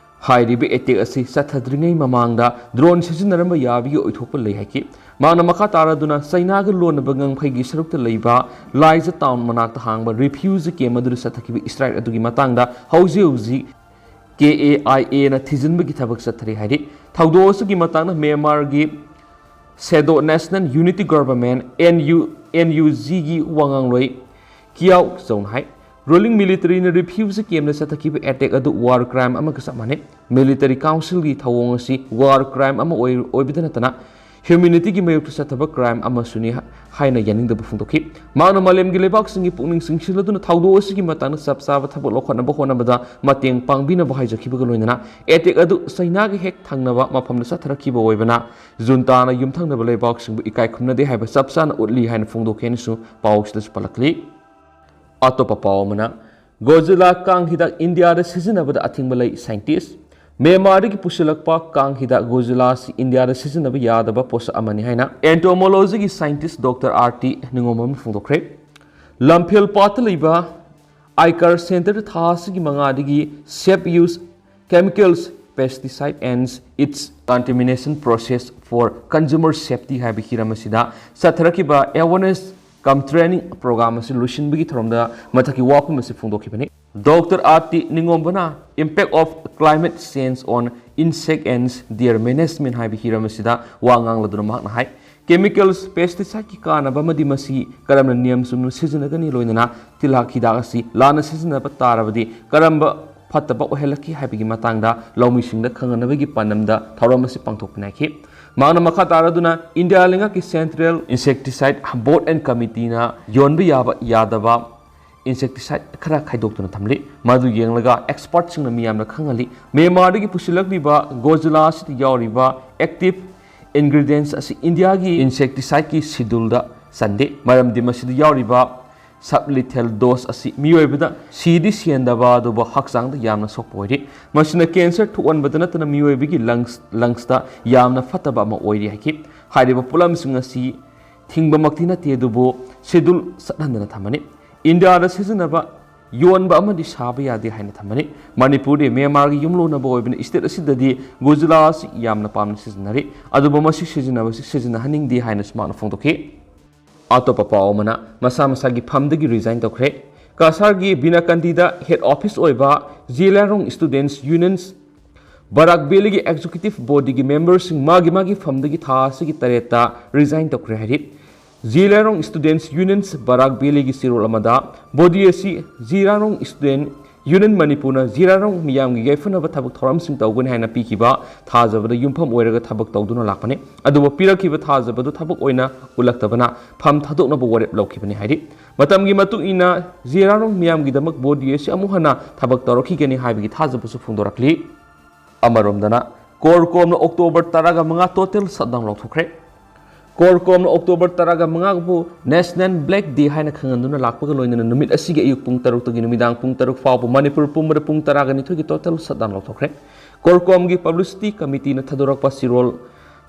ꯍꯥꯏꯔꯤꯕ attack ꯑꯁꯤ ꯆꯠꯊꯗ꯭ꯔꯤꯉꯩ ꯃꯃꯥꯡꯗ drone ꯁꯤꯖꯤꯟꯅꯔꯝꯕ ꯌꯥꯕꯒꯤ ꯑꯣꯏꯊꯣꯛꯄ ꯂꯩ ꯍꯥꯏꯈꯤ꯫ ꯃꯍꯥꯛꯅ ꯃꯈꯥ ꯇꯥꯔꯗꯨꯅ ꯆꯩꯅꯥꯒ ꯂꯣꯟꯅꯕ ꯉꯝꯈꯩꯒꯤ ꯁꯔꯨꯛꯇ ꯂꯩꯕ ꯂꯥꯏꯖ town ꯃꯅꯥꯛꯇ ꯍꯥꯡꯕ refugee camp ꯑꯗꯨꯗ ꯆꯠꯊꯈꯤꯕ strike ꯑꯗꯨꯒꯤ ꯃꯇꯥꯡꯗ ꯍꯧꯖꯤꯛ ꯍꯧꯖꯤꯛ K A I Aꯅ ꯊꯤꯖꯤꯟꯕꯒꯤ ꯊꯕꯛ ꯆꯠꯊꯔꯤ ꯍꯥꯏꯔꯤ꯫ ꯊꯧꯗꯣꯛ ꯑꯁꯤꯒꯤ ꯃꯇꯥꯡꯗ ꯃ꯭ꯌꯥꯟꯃꯥꯔꯒꯤ Shadow National Unity Government, N U, N U Gꯒꯤ ꯋꯥꯉꯥꯡꯂꯣꯏ ꯀꯤꯌꯥꯎ ꯆꯧꯅ ꯍꯥꯏ, ruling militaryꯅ refugee campꯗ ꯆꯠꯊꯈꯤꯕ attack ꯑꯗꯨ war crime ꯑꯃꯒ ꯆꯞ ꯃꯥꯟꯅꯩ꯫ Military councilꯒꯤ ꯊꯧꯑꯣꯡ ꯑꯁꯤ war crime ꯑꯃ ꯑꯣꯏ-, ꯑꯣꯏꯕꯗ ꯅꯠꯇꯅ ꯍ꯭ꯌꯨꯃꯦꯅꯤꯇꯤꯒꯤ ꯃꯥꯌꯣꯛꯇ ꯆꯠꯊꯕ ꯀ꯭ꯔꯥꯏꯝ ꯑꯃꯁꯨꯅꯤ ꯍꯥꯏꯅ ꯌꯥꯅꯤꯡꯗꯕ ꯐꯣꯡꯗꯣꯛꯈꯤ꯫ ꯃꯍꯥꯛꯅ ꯃꯥꯂꯦꯝꯒꯤ ꯂꯩꯕꯥꯛꯁꯤꯡꯒꯤ ꯄꯨꯛꯅꯤꯡ ꯆꯤꯡꯁꯤꯜꯂꯗꯨꯅ ꯊꯧꯗꯣꯛ ꯑꯁꯤꯒꯤ ꯃꯇꯥꯡꯗ ꯆꯞ ꯆꯥꯕ ꯊꯕꯛ ꯂꯧꯈꯠꯅꯕ ꯍꯣꯠꯅꯕꯗ ꯃꯇꯦꯡ ꯄꯥꯡꯕꯤꯅꯕ ꯍꯥꯏꯖꯈꯤꯕꯒ ꯂꯣꯏꯅꯅ ꯑꯦꯇꯦꯛ ꯑꯗꯨ ꯆꯩꯅꯥꯒꯤ ꯍꯦꯛ ꯊꯪꯅꯕ ꯃꯐꯝꯗ ꯆꯠꯊꯔꯛꯈꯤꯕ ꯑꯣꯏꯕꯅ ꯖꯨꯟꯇꯥꯅ ꯌꯨꯝꯊꯪꯅꯕ ꯂꯩꯕꯥꯛꯁꯤꯡꯕꯨ ꯏꯀꯥꯏ ꯈꯨꯝꯅꯗꯦ ꯍꯥꯏꯕ ꯆꯞ ꯆꯥꯅ ꯎꯠꯂꯤ ꯍꯥꯏꯅ ꯐꯣꯡꯗꯣꯛꯈꯤ ꯍꯥꯏꯅꯁꯨ ꯄꯥꯎꯁꯤꯗꯁꯨ ꯄꯜꯂꯛꯂꯤ꯫ ꯑꯇꯣꯞꯄ ꯄꯥꯎ ꯑꯃꯅ, ꯒꯣꯖꯤꯂꯥ ꯀꯥꯡ ꯍꯤꯗꯥꯛ ꯏꯟꯗꯤꯌꯥꯗ ꯁꯤꯖꯤꯟꯅꯕꯗ ꯑꯊꯤꯡꯕ ꯂꯩ, ꯁꯥꯏꯟꯇꯤꯁ꯫ ꯃ꯭ꯌꯥꯟꯃꯥꯔꯗꯒꯤ ꯄꯨꯁꯤꯜꯂꯛꯄ ꯀꯥꯡ ꯍꯤꯗꯥꯛ ꯒꯣꯖꯤꯂꯥ ꯑꯁꯤ ꯏꯟꯗꯤꯌꯥꯗ ꯁꯤꯖꯤꯟꯅꯕ ꯌꯥꯗꯕ ꯄꯣꯠꯁꯛ ꯑꯃꯅꯤ ꯍꯥꯏꯅ ꯑꯦꯟꯇꯣꯃꯣꯂꯣꯖꯤꯒꯤ ꯁꯥꯏꯟꯇꯤꯁ ꯗꯣꯛꯇꯔ ꯑꯥꯔ ꯇꯤ ꯅꯤꯉꯣꯝꯕꯝꯅ ꯐꯣꯡꯗꯣꯛꯈ꯭ꯔꯦ꯫ ꯂꯝꯐꯦꯜ ꯄꯥꯠꯇ ꯂꯩꯕ ꯑꯥꯏꯀꯔ ꯁꯦꯟꯇꯔꯗ ꯊꯥ ꯑꯁꯤꯒꯤ ꯃꯉꯥꯗꯒꯤ safe use chemicals, pesticide and its contamination process for consumer safety ꯍꯥꯏꯕ ꯍꯤꯔꯝ ꯑꯁꯤꯗ ꯆꯠꯊꯔꯛꯈꯤꯕ awareness cum training program ꯑꯁꯤ ꯂꯣꯏꯁꯤꯟꯕꯒꯤ ꯊꯧꯔꯝꯗ ꯃꯊꯛꯀꯤ ꯋꯥꯐꯝ ꯑꯁꯤ ꯐꯣꯡꯗꯣꯛꯈꯤꯕꯅꯤ꯫ ꯗꯣꯛꯇꯔ ꯑꯥꯔ ꯇꯤ ꯅꯤꯉꯣꯝꯕꯅ impact of climate change on insect and their management ꯍꯥꯏꯕ ꯍꯤꯔꯝ ꯑꯁꯤꯗ ꯋꯥ ꯉꯥꯡꯂꯗꯨꯅ ꯃꯍꯥꯛꯅ ꯍꯥꯏ, chemicals, pesticideꯀꯤ ꯀꯥꯟꯅꯕ ꯑꯃꯗꯤ ꯃꯁꯤ ꯀꯔꯝꯅ ꯅꯤꯌꯝ ꯆꯨꯝꯅ ꯁꯤꯖꯤꯟꯅꯒꯅꯤ, ꯂꯣꯏꯅꯅ ꯇꯤꯜꯍꯥꯠ ꯍꯤꯗꯥꯛ ꯑꯁꯤ ꯂꯥꯟꯅ ꯁꯤꯖꯤꯟꯅꯕ ꯇꯥꯔꯕꯗꯤ ꯀꯔꯝꯕ ꯐꯠꯇꯕ ꯑꯣꯏꯍꯜꯂꯛꯈꯤ ꯍꯥꯏꯕꯒꯤ ꯃꯇꯥꯡꯗ ꯂꯧꯃꯤꯁꯤꯡꯗ ꯈꯪꯍꯟꯅꯕꯒꯤ ꯄꯥꯟꯗꯝꯗ ꯊꯧꯔꯝ ꯑꯁꯤ ꯄꯥꯡꯊꯣꯛꯄ ꯅꯥꯏꯈꯤ꯫ ꯃꯍꯥꯛꯅ ꯃꯈꯥ ꯇꯥꯔꯗꯨꯅ ꯏꯟꯗꯤꯌꯥ ꯂꯩꯉꯥꯛꯀꯤ Central Insecticide Board and Committeeꯅ ꯌꯣꯟꯕ ꯌꯥꯕ ꯌꯥꯗꯕ insecticide ꯈꯔ ꯈꯥꯏꯗꯣꯛꯇꯨꯅ ꯊꯝꯂꯤ꯫ ꯃꯗꯨ ꯌꯦꯡꯂꯒ expertꯁꯤꯡꯅ ꯃꯤꯌꯥꯝꯗ ꯈꯪꯍꯜꯂꯤ꯫ ꯃ꯭ꯌꯥꯟꯃꯥꯔꯗꯒꯤ ꯄꯨꯁꯤꯜꯂꯛꯂꯤꯕ ꯒꯣꯖꯤꯂꯥ ꯑꯁꯤꯗ ꯌꯥꯎꯔꯤꯕ active ingredients ꯑꯁꯤ ꯏꯟꯗꯤꯌꯥꯒꯤ insecticideꯀꯤ scheduleꯗ ꯆꯟꯗꯦ, ꯃꯔꯝꯗꯤ ꯃꯁꯤꯗ ꯌꯥꯎꯔꯤꯕ sublethal dose ꯑꯁꯤ ꯃꯤꯑꯣꯏꯕꯗ ꯁꯤꯗꯤ ꯁꯤꯍꯟꯗꯕ ꯑꯗꯨꯕꯨ ꯍꯛꯆꯥꯡꯗ ꯌꯥꯝꯅ ꯁꯣꯛꯄ ꯑꯣꯏꯔꯤ꯫ ꯃꯁꯤꯅ cancer ꯊꯣꯛꯍꯟꯕꯗ ꯅꯠꯇꯅ ꯃꯤꯑꯣꯏꯕꯒꯤ lungs, lungsꯇ ꯌꯥꯝꯅ ꯐꯠꯇꯕ ꯑꯃ ꯑꯣꯏꯔꯤ ꯍꯥꯏꯈꯤ꯫ ꯍꯥꯏꯔꯤꯕ ꯄꯣꯠꯂꯝꯁꯤꯡ ꯑꯁꯤ ꯊꯤꯡꯕꯃꯛꯇꯤ ꯅꯠꯇꯦ, ꯑꯗꯨꯕꯨ schedule ꯆꯠꯍꯟꯗꯅ ꯊꯝꯃꯅꯤ꯫ ꯏꯟꯗꯤꯌꯥꯗ ꯁꯤꯖꯤꯟꯅꯕ, ꯌꯣꯟꯕ ꯑꯃꯗꯤ ꯁꯥꯕ ꯌꯥꯗꯦ ꯍꯥꯏꯅ ꯊꯝꯃꯅꯤ꯫ ꯃꯅꯤꯄꯨꯔꯗꯤ ꯃ꯭ꯌꯥꯟꯃꯥꯔꯒꯤ ꯌꯨꯝꯂꯣꯟꯅꯕ ꯑꯣꯏꯕꯅ state ꯑꯁꯤꯗꯗꯤ ꯒꯣꯖꯤꯂꯥ ꯑꯁꯤ ꯌꯥꯝꯅ ꯄꯥꯝꯅ ꯁꯤꯖꯤꯟꯅꯔꯤ꯫ ꯑꯗꯨꯕꯨ ꯃꯁꯤ ꯁꯤꯖꯤꯟꯅꯕꯁꯤ ꯁꯤꯖꯤꯟꯅꯍꯟꯅꯤꯡꯗꯦ ꯍꯥꯏꯅꯁꯨ ꯃꯍꯥꯛꯅ ꯐꯣꯡꯗꯣꯛꯈꯤ꯫ ꯑꯇꯣꯞꯄ ꯄꯥꯎ ꯑꯃꯅ, ꯃꯁꯥ ꯃꯁꯥꯒꯤ ꯐꯝꯗꯒꯤ resign ꯇꯧꯈ꯭ꯔꯦ꯫ ꯀꯁꯥꯔꯒꯤ ꯕꯤꯅꯥꯀꯟꯗꯤꯗ head office ꯑꯣꯏꯕ ꯖꯤꯂꯥꯔꯣꯡ Students Unions ꯕꯔꯥꯛ ꯚꯦꯂꯤꯒꯤ executive bodyꯒꯤ memberꯁꯤꯡ ꯃꯥꯒꯤ ꯃꯥꯒꯤ ꯐꯝꯗꯒꯤ ꯊꯥ ꯑꯁꯤꯒꯤ ꯇꯔꯦꯠꯇ resign ꯇꯧꯈ꯭ꯔꯦ ꯍꯥꯏꯔꯤ꯫ ꯖꯤꯂꯥꯔꯣꯡ Students Unions ꯕꯔꯥꯛ ꯚꯦꯂꯤꯒꯤ ꯆꯦꯔꯣꯜ ꯑꯃꯗ body ꯑꯁꯤ ꯖꯤꯂꯥꯔꯣꯡ Student ꯌꯨꯅꯤꯌꯟ ꯃꯅꯤꯄꯨꯔꯅ ꯖꯤꯔꯥꯔꯣꯡ ꯃꯤꯌꯥꯝꯒꯤ ꯌꯥꯏꯐꯅꯕ ꯊꯕꯛ ꯊꯧꯔꯝꯁꯤꯡ ꯇꯧꯒꯅꯤ ꯍꯥꯏꯅ ꯄꯤꯈꯤꯕ ꯊꯥꯖꯕꯗ ꯌꯨꯝꯐꯝ ꯑꯣꯏꯔꯒ ꯊꯕꯛ ꯇꯧꯗꯨꯅ ꯂꯥꯛꯄꯅꯤ꯫ ꯑꯗꯨꯕꯨ ꯄꯤꯔꯛꯈꯤꯕ ꯊꯥꯖꯕꯗꯨ ꯊꯕꯛ ꯑꯣꯏꯅ ꯎꯠꯂꯛꯇꯕꯅ ꯐꯝ ꯊꯥꯗꯣꯛꯅꯕ ꯋꯥꯔꯦꯞ ꯂꯧꯈꯤꯕꯅꯤ ꯍꯥꯏꯔꯤ꯫ ꯃꯇꯝꯒꯤ ꯃꯇꯨꯡ ꯏꯟꯅ ꯖꯤꯔꯥꯔꯣꯡ ꯃꯤꯌꯥꯝꯒꯤꯗꯃꯛ ꯕꯣꯗꯤ ꯑꯁꯤ ꯑꯃꯨꯛ ꯍꯟꯅ ꯊꯕꯛ ꯇꯧꯔꯛꯈꯤꯒꯅꯤ ꯍꯥꯏꯕꯒꯤ ꯊꯥꯖꯕꯁꯨ ꯐꯣꯡꯗꯣꯔꯛꯂꯤ꯫ ꯑꯃꯔꯣꯝꯗꯅ, ꯀꯣꯔꯀꯣꯝꯅ ꯑꯣꯛꯇꯣꯕꯔ ꯇꯔꯥꯒ ꯃꯉꯥ ꯇꯣꯇꯦꯜ ꯁꯠꯗꯥꯎꯟ ꯂꯥꯎꯊꯣꯛꯈ꯭ꯔꯦ꯫ ꯀꯣꯔꯀꯣꯝꯅ ꯑꯣꯛꯇꯣꯕꯔ ꯇꯔꯥꯒ ꯃꯉꯥꯕꯨ ꯅꯦꯁꯅꯦꯜ ꯕ꯭ꯂꯦꯛ ꯗꯦ ꯍꯥꯏꯅ ꯈꯪꯍꯟꯗꯨꯅ ꯂꯥꯛꯄꯒ ꯂꯣꯏꯅꯅ ꯅꯨꯃꯤꯠ ꯑꯁꯤꯒꯤ ꯑꯌꯨꯛ ꯄꯨꯡ ꯇꯔꯨꯛꯇꯒꯤ ꯅꯨꯃꯤꯗꯥꯡ ꯄꯨꯡ ꯇꯔꯨꯛ ꯐꯥꯎꯕ ꯃꯅꯤꯄꯨꯔ ꯄꯨꯝꯕꯗ ꯄꯨꯡ ꯇꯔꯥꯒ ꯅꯤꯊꯣꯏꯒꯤ ꯇꯣꯇꯦꯜ ꯁꯠꯗꯥꯎꯟ ꯂꯥꯎꯊꯣꯛꯈ꯭ꯔꯦ꯫ ꯀꯣꯔꯀꯣꯝꯒꯤ ꯄꯕ꯭ꯂꯤꯁꯤꯇꯤ ꯀꯃꯤꯇꯤꯅ ꯊꯥꯗꯣꯔꯛꯄ ꯆꯦꯔꯣꯜ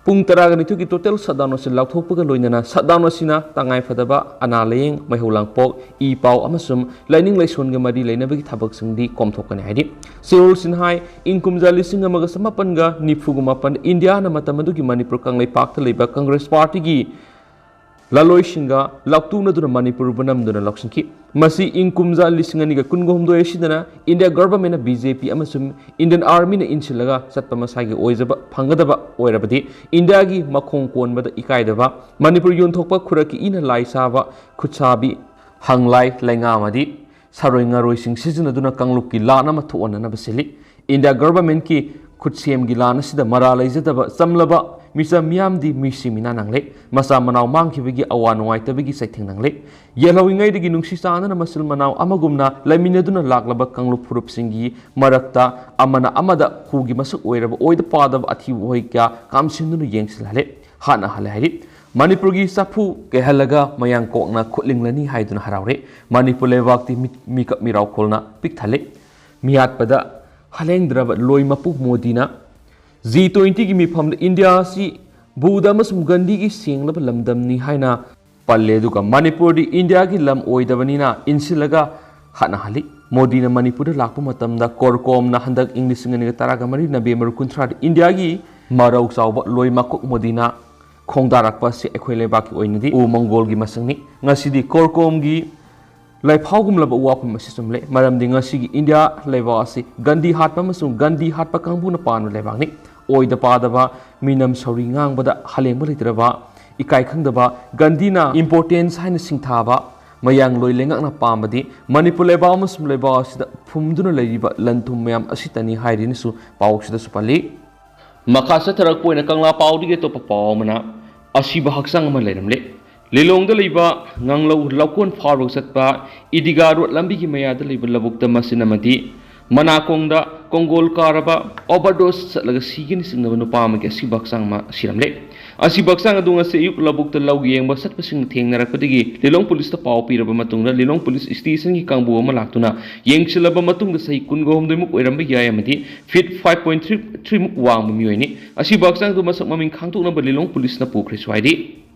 ꯄꯨꯡ ꯇꯔꯥꯒ ꯅꯤꯊꯣꯏꯒꯤ ꯇꯣꯇꯦꯜ ꯁꯠꯗꯥꯎꯟ ꯑꯁꯤ ꯂꯥꯎꯊꯣꯛꯄꯒ ꯂꯣꯏꯅꯅ ꯁꯠꯗꯥꯎꯟ ꯑꯁꯤꯅ ꯇꯉꯥꯏ ꯐꯗꯕ ꯑꯅꯥ ꯂꯥꯌꯦꯡ, ꯃꯩꯍꯧ ꯂꯥꯡꯄꯣꯛ, ꯏ ꯄꯥꯎ ꯑꯃꯁꯨꯡ ꯂꯥꯏꯅꯤꯡ ꯂꯥꯏꯁꯣꯟꯒ ꯃꯔꯤ ꯂꯩꯅꯕꯒꯤ ꯊꯕꯛꯁꯤꯡꯗꯤ ꯀꯣꯝꯊꯣꯛꯀꯅꯤ ꯍꯥꯏꯔꯤ꯫ ꯆꯦꯔꯣꯜꯁꯤꯅ ꯍꯥꯏ, ꯏꯪ ꯀꯨꯝꯖꯥ ꯂꯤꯁꯤꯡ ꯑꯃꯒ ꯆꯃꯥꯄꯟꯒ ꯅꯤꯐꯨꯒ ꯃꯥꯄꯟꯗ ꯏꯟꯗꯤꯌꯥꯅ ꯃꯇꯝ ꯑꯗꯨꯒꯤ ꯃꯅꯤꯄꯨꯔ ꯀꯪꯂꯩꯄꯥꯛꯇ ꯂꯩꯕ ꯀꯪꯒ꯭ꯔꯦꯁ ꯄꯥꯔꯇꯤꯒꯤ ꯂꯥꯂꯣꯏꯁꯤꯡꯒ ꯂꯥꯎꯇꯨꯅꯗꯨꯅ ꯃꯅꯤꯄꯨꯔꯕꯨ ꯅꯝꯗꯨꯅ ꯂꯧꯁꯤꯟꯈꯤ꯫ ꯃꯁꯤ ꯏꯪ ꯀꯨꯝꯖꯥ ꯂꯤꯁꯤꯡ ꯑꯅꯤꯒ ꯀꯨꯟꯒ ꯍꯨꯝꯗꯣꯏ ꯑꯁꯤꯗꯅ ꯏꯟꯗꯤꯌꯥ ꯒꯚꯔꯟꯃꯦꯟꯅ ꯕꯤ ꯖꯦ ꯄꯤ ꯑꯃꯁꯨꯡ ꯏꯟꯗꯤꯌꯟ ꯑꯥꯔꯃꯤꯅ ꯏꯟꯁꯤꯜꯂꯒ ꯆꯠꯄ ꯃꯁꯥꯒꯤ ꯑꯣꯏꯖꯕ ꯐꯪꯒꯗꯕ ꯑꯣꯏꯔꯕꯗꯤ ꯏꯟꯗꯤꯌꯥꯒꯤ ꯃꯈꯣꯡ ꯀꯣꯟꯕꯗ ꯏꯀꯥꯏꯗꯕ, ꯃꯅꯤꯄꯨꯔ ꯌꯣꯟꯊꯣꯛꯄ ꯈꯨꯔꯛꯀꯤ ꯏꯅ ꯂꯥꯏ ꯁꯥꯕ, ꯈꯨꯠꯁꯥꯕꯤ, ꯍꯪꯂꯥꯏ, ꯂꯩꯉꯥ ꯑꯃꯗꯤ ꯁꯥꯔꯣꯏ ꯉꯥꯔꯣꯏꯁꯤꯡ ꯁꯤꯖꯤꯟꯅꯗꯨꯅ ꯀꯥꯡꯂꯨꯞꯀꯤ ꯂꯥꯟ ꯑꯃ ꯊꯣꯛꯍꯟꯅꯅꯕ ꯁꯤꯜꯂꯤ꯫ ꯏꯟꯗꯤꯌꯥ ꯒꯚꯔꯟꯃꯦꯟꯠꯀꯤ ꯈꯨꯠꯁꯦꯝꯒꯤ ꯂꯥꯟ ꯑꯁꯤꯗ ꯃꯔꯥ ꯂꯩꯖꯗꯕ ꯆꯝꯂꯕ ꯃꯤꯆꯝ ꯃꯤꯌꯥꯝꯗꯤ ꯃꯤꯁꯤ ꯃꯤꯅꯥ ꯅꯪꯂꯦ꯫ ꯃꯆꯥ ꯃꯅꯥꯎ ꯃꯥꯡꯈꯤꯕꯒꯤ ꯑꯋꯥ ꯅꯨꯡꯉꯥꯏꯇꯕꯒꯤ ꯆꯩꯊꯦꯡ ꯅꯪꯂꯦ꯫ ꯌꯦꯜꯍꯧꯔꯤꯉꯩꯗꯒꯤ ꯅꯨꯡꯁꯤ ꯆꯥꯟꯅꯅ ꯃꯆꯤꯜ ꯃꯅꯥꯎ ꯑꯃꯒꯨꯝꯅ ꯂꯩꯃꯤꯟꯅꯗꯨꯅ ꯂꯥꯛꯂꯕ ꯀꯥꯡꯂꯨꯞ ꯐꯨꯔꯨꯞꯁꯤꯡꯒꯤ ꯃꯔꯛꯇ ꯑꯃꯅ ꯑꯃꯗ ꯍꯨꯒꯤ ꯃꯁꯛ ꯑꯣꯏꯔꯕ ꯑꯣꯏꯗ ꯄꯥꯗꯕ ꯑꯊꯤꯕ ꯋꯥꯍꯩ ꯀꯌꯥ ꯀꯥꯝꯁꯤꯟꯗꯨꯅ ꯌꯦꯡꯁꯤꯜꯍꯜꯂꯦ, ꯍꯥꯠꯅꯍꯜꯂꯦ ꯍꯥꯏꯔꯤ꯫ ꯃꯅꯤꯄꯨꯔꯒꯤ ꯆꯐꯨ ꯀꯥꯏꯍꯜꯂꯒ ꯃꯌꯥꯡ ꯀꯣꯛꯅ ꯈꯨꯠꯂꯤꯡꯂꯅꯤ ꯍꯥꯏꯗꯨꯅ ꯍꯔꯥꯎꯔꯦ꯫ ꯃꯅꯤꯄꯨꯔ ꯂꯩꯕꯥꯛꯇꯤ ꯃꯤ-, ꯃꯤꯀꯞ ꯃꯤꯔꯥꯎꯈꯣꯜꯅ ꯄꯤꯛ ꯊꯜꯂꯦ꯫ ꯃꯤꯍꯥꯠꯄꯗ ꯍꯂꯦꯡꯗ꯭ꯔꯕ ꯂꯣꯏ ꯃꯄꯨ ꯃꯣꯗꯤꯅ ꯖꯤ ꯇ꯭ꯋꯦꯟꯇꯤꯒꯤ ꯃꯤꯐꯝꯗ ꯏꯟꯗꯤꯌꯥ ꯑꯁꯤ ꯕꯨꯙ ꯑꯃꯁꯨꯡ ꯒꯥꯟꯙꯤꯒꯤ ꯁꯦꯡꯂꯕ ꯂꯝꯗꯝꯅꯤ ꯍꯥꯏꯅ ꯄꯜꯂꯦ꯫ ꯑꯗꯨꯒ ꯃꯅꯤꯄꯨꯔꯗꯤ ꯏꯟꯗꯤꯌꯥꯒꯤ ꯂꯝ ꯑꯣꯏꯗꯕꯅꯤꯅ ꯏꯟꯁꯤꯜꯂꯒ ꯍꯥꯠꯅꯍꯜꯂꯤ꯫ ꯃꯣꯗꯤꯅ ꯃꯅꯤꯄꯨꯔꯗ ꯂꯥꯛꯄ ꯃꯇꯝꯗ ꯀꯣꯔꯀꯣꯝꯅ ꯍꯟꯗꯛ ꯏꯪ ꯂꯤꯁꯤꯡ ꯑꯅꯤꯒ ꯇꯔꯥꯒ ꯃꯔꯤ ꯅꯕꯦꯝꯕꯔ ꯀꯨꯟꯊ꯭ꯔꯥꯗ ꯏꯟꯗꯤꯌꯥꯒꯤ ꯃꯔꯧ ꯆꯥꯎꯕ ꯂꯣꯏ ꯃꯀꯣꯛ ꯃꯣꯗꯤꯅ ꯈꯣꯡꯗꯥꯔꯛꯄ ꯑꯁꯤ ꯑꯩꯈꯣꯏ ꯂꯩꯕꯥꯛꯀꯤ ꯑꯣꯏꯅꯗꯤ ꯎ ꯃꯪꯒꯣꯜꯒꯤ ꯃꯁꯛꯅꯤ꯫ ꯉꯁꯤꯗꯤ ꯀꯣꯔꯀꯣꯝꯒꯤ ꯂꯩꯐꯥꯎꯒꯨꯝꯂꯕ ꯋꯥꯐꯝ ꯑꯁꯤ ꯆꯨꯝꯂꯦ, ꯃꯔꯝꯗꯤ ꯉꯁꯤꯒꯤ ꯏꯟꯗꯤꯌꯥ ꯂꯩꯕꯥꯛ ꯑꯁꯤ ꯒꯥꯟꯙꯤ ꯍꯥꯠꯄ ꯑꯃꯁꯨꯡ ꯒꯥꯟꯙꯤ ꯍꯥꯠꯄ ꯀꯥꯡꯕꯨꯅ ꯄꯥꯟꯕ ꯂꯩꯕꯥꯛꯅꯤ꯫ ꯑꯣꯏꯗ ꯄꯥꯗꯕ ꯃꯤꯅꯝ ꯁꯧꯔꯤ ꯉꯥꯡꯕꯗ ꯍꯂꯦꯡꯕ ꯂꯩꯇ꯭ꯔꯕ, ꯏꯀꯥꯏ ꯈꯪꯗꯕ ꯒꯥꯟꯙꯤꯅ importance ꯍꯥꯏꯅ ꯁꯤꯡꯊꯥꯕ ꯃꯌꯥꯡꯂꯣꯏ ꯂꯩꯉꯥꯛꯅ ꯄꯥꯝꯕꯗꯤ ꯃꯅꯤꯄꯨꯔ ꯂꯩꯕꯥꯛ ꯑꯃꯁꯨꯡ ꯂꯩꯕꯥꯛ ꯑꯁꯤꯗ ꯐꯨꯝꯗꯨꯅ ꯂꯩꯔꯤꯕ ꯂꯟ ꯊꯨꯝ ꯃꯌꯥꯝ ꯑꯁꯤꯇꯅꯤ ꯍꯥꯏꯔꯤꯅꯁꯨ ꯄꯥꯎ ꯑꯁꯤꯗꯁꯨ ꯄꯜꯂꯤ꯫ ꯃꯈꯥ ꯆꯠꯊꯔꯛꯄ ꯑꯣꯏꯅ ꯀꯪꯂꯥ ꯄꯥꯎꯗꯒꯤ ꯑꯇꯣꯞꯄ ꯄꯥꯎ ꯑꯃꯅ, ꯑꯁꯤꯕ ꯍꯛꯆꯥꯡ ꯑꯃ ꯂꯩꯔꯝꯂꯦ꯫ ꯂꯤꯂꯣꯡꯗ ꯂꯩꯕ ꯉꯥꯡꯂꯧ ꯂꯧꯀꯣꯟ ꯐꯥꯎꯔꯒ ꯆꯠꯄ ꯏꯗꯤꯒꯥ ꯔꯣꯗ ꯂꯝꯕꯤꯒꯤ ꯃꯌꯥꯗ ꯂꯩꯕ ꯂꯧꯕꯨꯛꯇ ꯃꯆꯤꯟ ꯑꯃꯗꯤ ꯃꯅꯥꯀꯣꯡꯗ ꯀꯣꯡꯒꯣꯜ ꯀꯥꯔꯕ ꯑꯣꯚꯔꯗꯣꯁ ꯆꯠꯂꯒ ꯁꯤꯒꯅꯤ ꯆꯤꯡꯅꯕ ꯅꯨꯄꯥ ꯑꯃꯒꯤ ꯑꯁꯤꯕ ꯍꯛꯆꯥꯡ ꯑꯃ ꯁꯤꯔꯝꯂꯦ꯫ ꯑꯁꯤꯕ ꯍꯛꯆꯥꯡ ꯑꯗꯨ ꯉꯁꯤ ꯑꯌꯨꯛ ꯂꯧꯕꯨꯛꯇ ꯂꯧ ꯌꯦꯡꯕ ꯆꯠꯄꯁꯤꯡꯅ ꯊꯦꯡꯅꯔꯛꯄꯗꯒꯤ ꯂꯤꯂꯣꯡ ꯄꯨꯂꯤꯁꯇ ꯄꯥꯎ ꯄꯤꯔꯕ ꯃꯇꯨꯡꯗ ꯂꯤꯂꯣꯡ ꯄꯨꯂꯤꯁ ꯁ꯭ꯇꯦꯁꯟꯒꯤ ꯀꯥꯡꯕꯨ ꯑꯃ ꯂꯥꯛꯇꯨꯅ ꯌꯦꯡꯁꯤꯜꯂꯕ ꯃꯇꯨꯡꯗ ꯆꯍꯤ ꯀꯨꯟꯒ ꯍꯨꯝꯗꯣꯏꯃꯨꯛ ꯑꯣꯏꯔꯝꯕ ꯌꯥꯏ ꯑꯃꯗꯤ ꯐꯤꯠ ꯐꯥꯏꯚ ꯄꯣꯏꯟ ꯊ꯭ꯔꯤ ꯊ꯭ꯔꯤꯃꯨꯛ ꯋꯥꯡꯕ ꯃꯤꯑꯣꯏꯅꯤ꯫ ꯑꯁꯤꯕ ꯍꯛꯆꯥꯡꯗꯨ ꯃꯁꯛ ꯃꯃꯤꯡ ꯈꯪꯗꯣꯛꯅꯕ ꯂꯤꯂꯣꯡ ꯄꯨꯂꯤꯁꯅ ꯄꯨꯈ꯭ꯔꯦꯁꯨ ꯍꯥꯏꯔꯤ꯫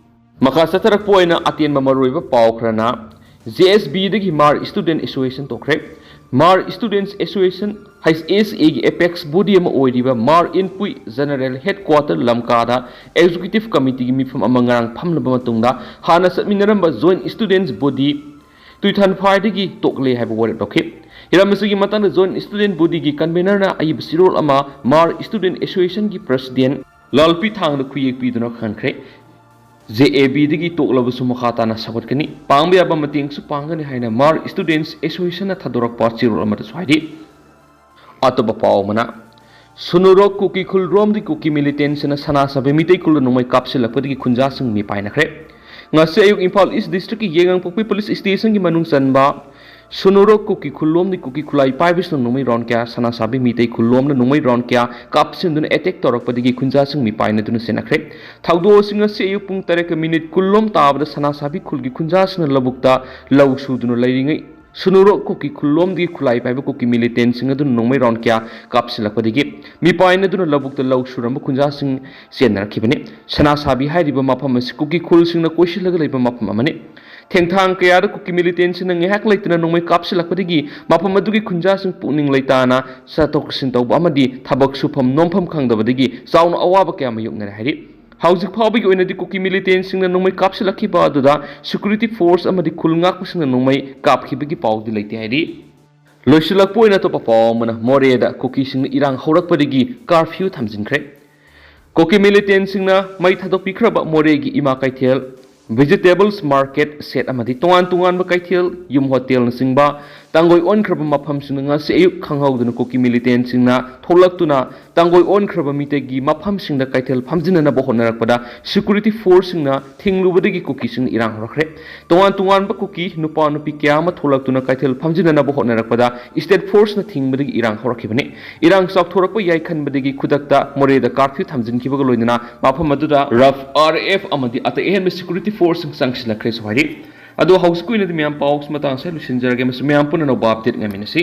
ꯃꯈꯥ ꯆꯠꯊꯔꯛꯄ ꯑꯣꯏꯅ ꯑꯇꯦꯟꯕ ꯃꯔꯨꯑꯣꯏꯕ ꯄꯥꯎ ꯈꯔꯅ, ꯖꯦ ꯑꯦꯁ ꯕꯤꯗꯒꯤ ꯃꯥꯔ ꯏꯁꯇꯨꯗꯦꯟ ꯑꯦꯁꯣꯁꯤꯌꯦꯁꯟ ꯇꯣꯛꯈ꯭ꯔꯦ꯫ ꯃꯥꯔ ꯏꯁꯇꯨꯗꯦꯟꯁ ꯑꯦꯁꯣꯁꯤꯌꯦꯁꯟ, ꯍꯩꯆ ꯑꯦꯁ ꯑꯦꯒꯤ ꯑꯦꯄꯦꯛꯁ ꯕꯣꯗꯤ ꯑꯃ ꯑꯣꯏꯔꯤꯕ ꯃꯥꯔ ꯏꯟꯄꯨꯏ ꯖꯦꯅꯔꯦꯜ ꯍꯦꯗꯀ꯭ꯋꯥꯇꯔ ꯂꯝꯀꯥꯗ ꯑꯦꯛꯖꯤꯀ꯭ꯌꯨꯇꯤꯚ ꯀꯃꯤꯇꯤꯒꯤ ꯃꯤꯐꯝ ꯑꯃ ꯉꯔꯥꯡ ꯐꯝꯂꯕ ꯃꯇꯨꯡꯗ ꯍꯥꯟꯅ ꯆꯠꯃꯤꯟꯅꯔꯝꯕ ꯖꯣꯏꯟꯠ ꯏꯁꯇꯨꯗꯦꯟꯁ ꯕꯣꯗꯤ ꯇꯨꯏꯊꯟꯐꯥꯏꯗꯒꯤ ꯇꯣꯛꯂꯦ ꯍꯥꯏꯕ ꯋꯥꯔꯦꯞ ꯂꯧꯈꯤ꯫ ꯍꯤꯔꯝ ꯑꯁꯤꯒꯤ ꯃꯇꯥꯡꯗ ꯖꯣꯏꯟꯠ ꯏꯁꯇꯨꯗꯦꯟ ꯕꯣꯗꯤꯒꯤ ꯀꯟꯚꯦꯅꯔꯅ ꯑꯏꯕ ꯆꯦꯔꯣꯜ ꯑꯃ ꯃꯥꯔ ꯏꯁꯇꯨꯗꯦꯟ ꯑꯦꯁꯣꯁꯤꯌꯦꯁꯟꯒꯤ ꯄ꯭ꯔꯁꯤꯗꯦꯟ ꯂꯥꯜꯄꯤ ꯊꯥꯡꯗ ꯈꯨꯌꯦꯛ ꯄꯤꯗꯨꯅ ꯈꯪꯍꯟꯈ꯭ꯔꯦ꯫ ꯖꯦ ꯑꯦ ꯕꯤꯗꯒꯤ ꯇꯣꯛꯂꯕꯁꯨ ꯃꯈꯥ ꯇꯥꯅ ꯁꯧꯒꯠꯀꯅꯤ, ꯄꯥꯡꯕ ꯌꯥꯕ ꯃꯇꯦꯡꯁꯨ ꯄꯥꯡꯒꯅꯤ ꯍꯥꯏꯅ ꯃꯥꯔ ꯏꯁꯇꯨꯗꯦꯟꯁ ꯑꯦꯁꯣꯁꯤꯌꯦꯁꯟꯅ ꯊꯥꯗꯣꯔꯛꯄ ꯆꯦꯔꯣꯜ ꯑꯃꯗꯁꯨ ꯍꯥꯏꯔꯤ꯫ ꯑꯇꯣꯞꯄ ꯄꯥꯎ ꯑꯃꯅ, ꯁꯨꯅꯨꯔꯣꯛ ꯀꯨꯀꯤ ꯈꯨꯜꯔꯣꯝꯗꯒꯤ ꯀꯨꯀꯤ ꯃꯤꯂꯤꯇꯦꯟꯁꯤꯡꯅ ꯁꯅꯥꯁꯥꯕꯤ ꯃꯤꯇꯩ ꯈꯨꯜꯗ ꯅꯣꯡꯃꯩ ꯀꯥꯞꯁꯤꯜꯂꯛꯄꯗꯒꯤ ꯈꯨꯟꯖꯥꯁꯤꯡ ꯃꯤꯄꯥꯏꯅꯈ꯭ꯔꯦ꯫ ꯉꯁꯤ ꯑꯌꯨꯛ ꯏꯝꯐꯥꯜ ꯏꯁ ꯗꯤꯁꯇ꯭ꯔꯤꯛꯀꯤ ꯌꯦꯉꯥꯡꯄꯣꯛꯄꯤ ꯄꯨꯂꯤꯁ ꯁ꯭ꯇꯦꯁꯟꯒꯤ ꯃꯅꯨꯡ ꯆꯟꯕ ꯁꯨꯅꯨꯔꯣꯛ ꯀꯨꯀꯤ ꯈꯨꯜꯂꯣꯝꯗꯒꯤ ꯀꯨꯀꯤ ꯈꯨꯠꯂꯥꯏ ꯄꯥꯏꯕꯁꯤꯡꯅ ꯅꯣꯡꯃꯩ ꯔꯥꯎꯟ ꯀꯌꯥ, ꯁꯅꯥꯁꯥꯕꯤ ꯃꯤꯇꯩ ꯈꯨꯜꯂꯣꯝꯗ ꯅꯣꯡꯃꯩ ꯔꯥꯎꯟ ꯀꯌꯥ ꯀꯥꯞꯁꯤꯟꯗꯨꯅ ꯑꯦꯇꯦꯛ ꯇꯧꯔꯛꯄꯗꯒꯤ ꯈꯨꯟꯖꯥꯁꯤꯡ ꯃꯤꯄꯥꯏꯅꯗꯨꯅ ꯆꯦꯟꯅꯈ꯭ꯔꯦ꯫ ꯊꯧꯗꯣꯛ ꯑꯁꯤ ꯉꯁꯤ ꯑꯌꯨꯛ ꯄꯨꯡ ꯇꯔꯦꯠꯀ ꯃꯤꯅꯤꯠ ꯀꯨꯟꯂꯣꯝ ꯇꯥꯕꯗ ꯁꯅꯥꯁꯥꯕꯤ ꯈꯨꯜꯒꯤ ꯈꯨꯟꯖꯥꯁꯤꯡꯅ ꯂꯧꯕꯨꯛꯇ ꯂꯧ ꯁꯨꯗꯨꯅ ꯂꯩꯔꯤꯉꯩ ꯁꯨꯅꯨꯔꯣꯛ ꯀꯨꯀꯤ ꯈꯨꯜꯂꯣꯝꯗꯒꯤ ꯈꯨꯠꯂꯥꯏ ꯄꯥꯏꯕ ꯀꯨꯀꯤ ꯃꯤꯂꯤꯇꯦꯟꯁꯤꯡ ꯑꯗꯨꯅ ꯅꯣꯡꯃꯩ ꯔꯥꯎꯟ ꯀꯌꯥ ꯀꯥꯞꯁꯤꯜꯂꯛꯄꯗꯒꯤ ꯃꯤꯄꯥꯏꯅꯗꯨꯅ ꯂꯧꯕꯨꯛꯇ ꯂꯧ ꯁꯨꯔꯝꯕ ꯈꯨꯟꯖꯥꯁꯤꯡ ꯆꯦꯟꯅꯔꯛꯈꯤꯕꯅꯤ꯫ ꯁꯅꯥꯁꯥꯕꯤ ꯍꯥꯏꯔꯤꯕ ꯃꯐꯝ ꯑꯁꯤ ꯀꯨꯀꯤ ꯈꯨꯜꯁꯤꯡꯅ ꯀꯣꯏꯁꯤꯜꯂꯒ ꯂꯩꯕ ꯃꯐꯝ ꯑꯃꯅꯤ꯫ ꯊꯦꯡꯊꯥꯡ ꯀꯌꯥꯗ ꯀꯨꯀꯤ ꯃꯤꯂꯤꯇꯦꯟꯁꯤꯡꯅ ꯉꯥꯏꯍꯥꯛ ꯂꯩꯇꯅ ꯅꯣꯡꯃꯩ ꯀꯥꯞꯁꯤꯜꯂꯛꯄꯗꯒꯤ ꯃꯐꯝ ꯑꯗꯨꯒꯤ ꯈꯨꯟꯖꯥꯁꯤꯡ ꯄꯨꯛꯅꯤꯡ ꯂꯩꯇꯥꯅ ꯆꯠꯊꯣꯛ ꯆꯠꯁꯤꯟ ꯇꯧꯕ ꯑꯃꯗꯤ ꯊꯕꯛ ꯁꯨꯐꯝ ꯅꯣꯝꯐꯝ ꯈꯪꯗꯕꯗꯒꯤ ꯆꯥꯎꯅ ꯑꯋꯥꯕ ꯀꯌꯥ ꯃꯥꯌꯣꯛꯅꯔꯦ ꯍꯥꯏꯔꯤ꯫ ꯍꯧꯖꯤꯛ ꯐꯥꯎꯕꯒꯤ ꯑꯣꯏꯅꯗꯤ ꯀꯨꯀꯤ ꯃꯤꯂꯤꯇꯦꯟꯁꯤꯡꯅ ꯅꯣꯡꯃꯩ ꯀꯥꯞꯁꯤꯜꯂꯛꯈꯤꯕ ꯑꯗꯨꯗ ꯁꯦꯀ꯭ꯌꯨꯔꯤꯇꯤ ꯐꯣꯔꯁ ꯑꯃꯗꯤ ꯈꯨꯜ ꯉꯥꯛꯄꯁꯤꯡꯅ ꯅꯣꯡꯃꯩ ꯀꯥꯞꯈꯤꯕꯒꯤ ꯄꯥꯎꯗꯤ ꯂꯩꯇꯦ ꯍꯥꯏꯔꯤ꯫ ꯂꯣꯏꯁꯤꯜꯂꯛꯄ ꯑꯣꯏꯅ ꯑꯇꯣꯞꯄ ꯄꯥꯎ ꯑꯃꯅ, ꯃꯣꯔꯦꯗ ꯀꯨꯀꯤꯁꯤꯡꯅ ꯏꯔꯥꯡ ꯍꯧꯔꯛꯄꯗꯒꯤ ꯀꯥꯔꯐ꯭ꯌꯨ ꯊꯝꯖꯤꯟꯈ꯭ꯔꯦ꯫ ꯀꯨꯀꯤ ꯃꯤꯂꯤꯇꯦꯟꯁꯤꯡꯅ ꯃꯩ ꯊꯥꯗꯣꯛꯄꯤꯈ꯭ꯔꯕ ꯃꯣꯔꯦꯒꯤ ꯏꯃꯥ ꯀꯩꯊꯦꯜ, Vegetables market shed ꯑꯃꯗꯤ ꯇꯣꯉꯥꯟ ꯇꯣꯉꯥꯟꯕ ꯀꯩꯊꯦꯜ, ꯌꯨꯝ, ꯍꯣꯇꯦꯜꯅꯆꯤꯡꯕ ꯇꯥꯡꯒꯣꯏ ꯑꯣꯟꯈ꯭ꯔꯕ ꯃꯐꯝꯁꯤꯡꯗ ꯉꯁꯤ ꯑꯌꯨꯛ ꯈꯪꯍꯧꯗꯅ ꯀꯨꯀꯤ militant ꯁꯤꯡꯅ ꯊꯣꯛꯂꯛꯇꯨꯅ ꯇꯥꯡꯒꯣꯏ ꯑꯣꯟꯈ꯭ꯔꯕ ꯃꯤꯇꯩꯒꯤ ꯃꯐꯝꯁꯤꯡꯗ ꯀꯩꯊꯦꯜ ꯐꯝꯖꯤꯟꯅꯅꯕ ꯍꯣꯠꯅꯔꯛꯄꯗ security force ꯁꯤꯡꯅ ꯊꯤꯡꯂꯨꯕꯗꯒꯤ ꯀꯨꯀꯤꯁꯤꯡ ꯏꯔꯥꯡ ꯍꯧꯔꯛꯈ꯭ꯔꯦ꯫ ꯇꯣꯉꯥꯟ ꯇꯣꯉꯥꯟꯕ ꯀꯨꯀꯤ ꯅꯨꯄꯥ ꯅꯨꯄꯤ ꯀꯌꯥ ꯑꯃ ꯊꯣꯛꯂꯛꯇꯨꯅ ꯀꯩꯊꯦꯜ ꯐꯝꯖꯤꯟꯅꯅꯕ ꯍꯣꯠꯅꯔꯛꯄꯗ state force ꯅ ꯊꯤꯡꯕꯗꯒꯤ ꯏꯔꯥꯡ ꯍꯧꯔꯛꯈꯤꯕꯅꯤ꯫ ꯏꯔꯥꯡ ꯆꯥꯎꯊꯣꯔꯛꯄ ꯌꯥꯏ ꯈꯟꯕꯗꯒꯤ ꯈꯨꯗꯛꯇ ꯃꯣꯔꯦꯗ curfew ꯊꯝꯖꯤꯟꯈꯤꯕꯒ ꯂꯣꯏꯅꯅ ꯃꯐꯝ ꯑꯗꯨꯗ RAF, RAF ꯑꯃꯗꯤ ꯑꯇꯩ ꯑꯍꯦꯟꯕ security force ꯁꯤꯡ ꯆꯪꯁꯤꯜꯂꯛꯈ꯭ꯔꯦꯁꯨ ꯍꯥꯏꯔꯤ꯫ ꯑꯗꯣ ꯍꯧꯖꯤꯛꯀꯤ ꯑꯣꯏꯅꯗꯤ ꯃꯌꯥꯝ ꯄꯥꯎꯁꯤ ꯃꯇꯥꯡꯁꯦ ꯂꯣꯏꯁꯤꯟꯖꯔꯒꯦ꯫ ꯃꯁꯤ ꯃꯌꯥꯝ ꯄꯨꯟꯅ ꯑꯅꯧꯕ update ꯉꯥꯏꯃꯤꯟꯅꯁꯤ꯫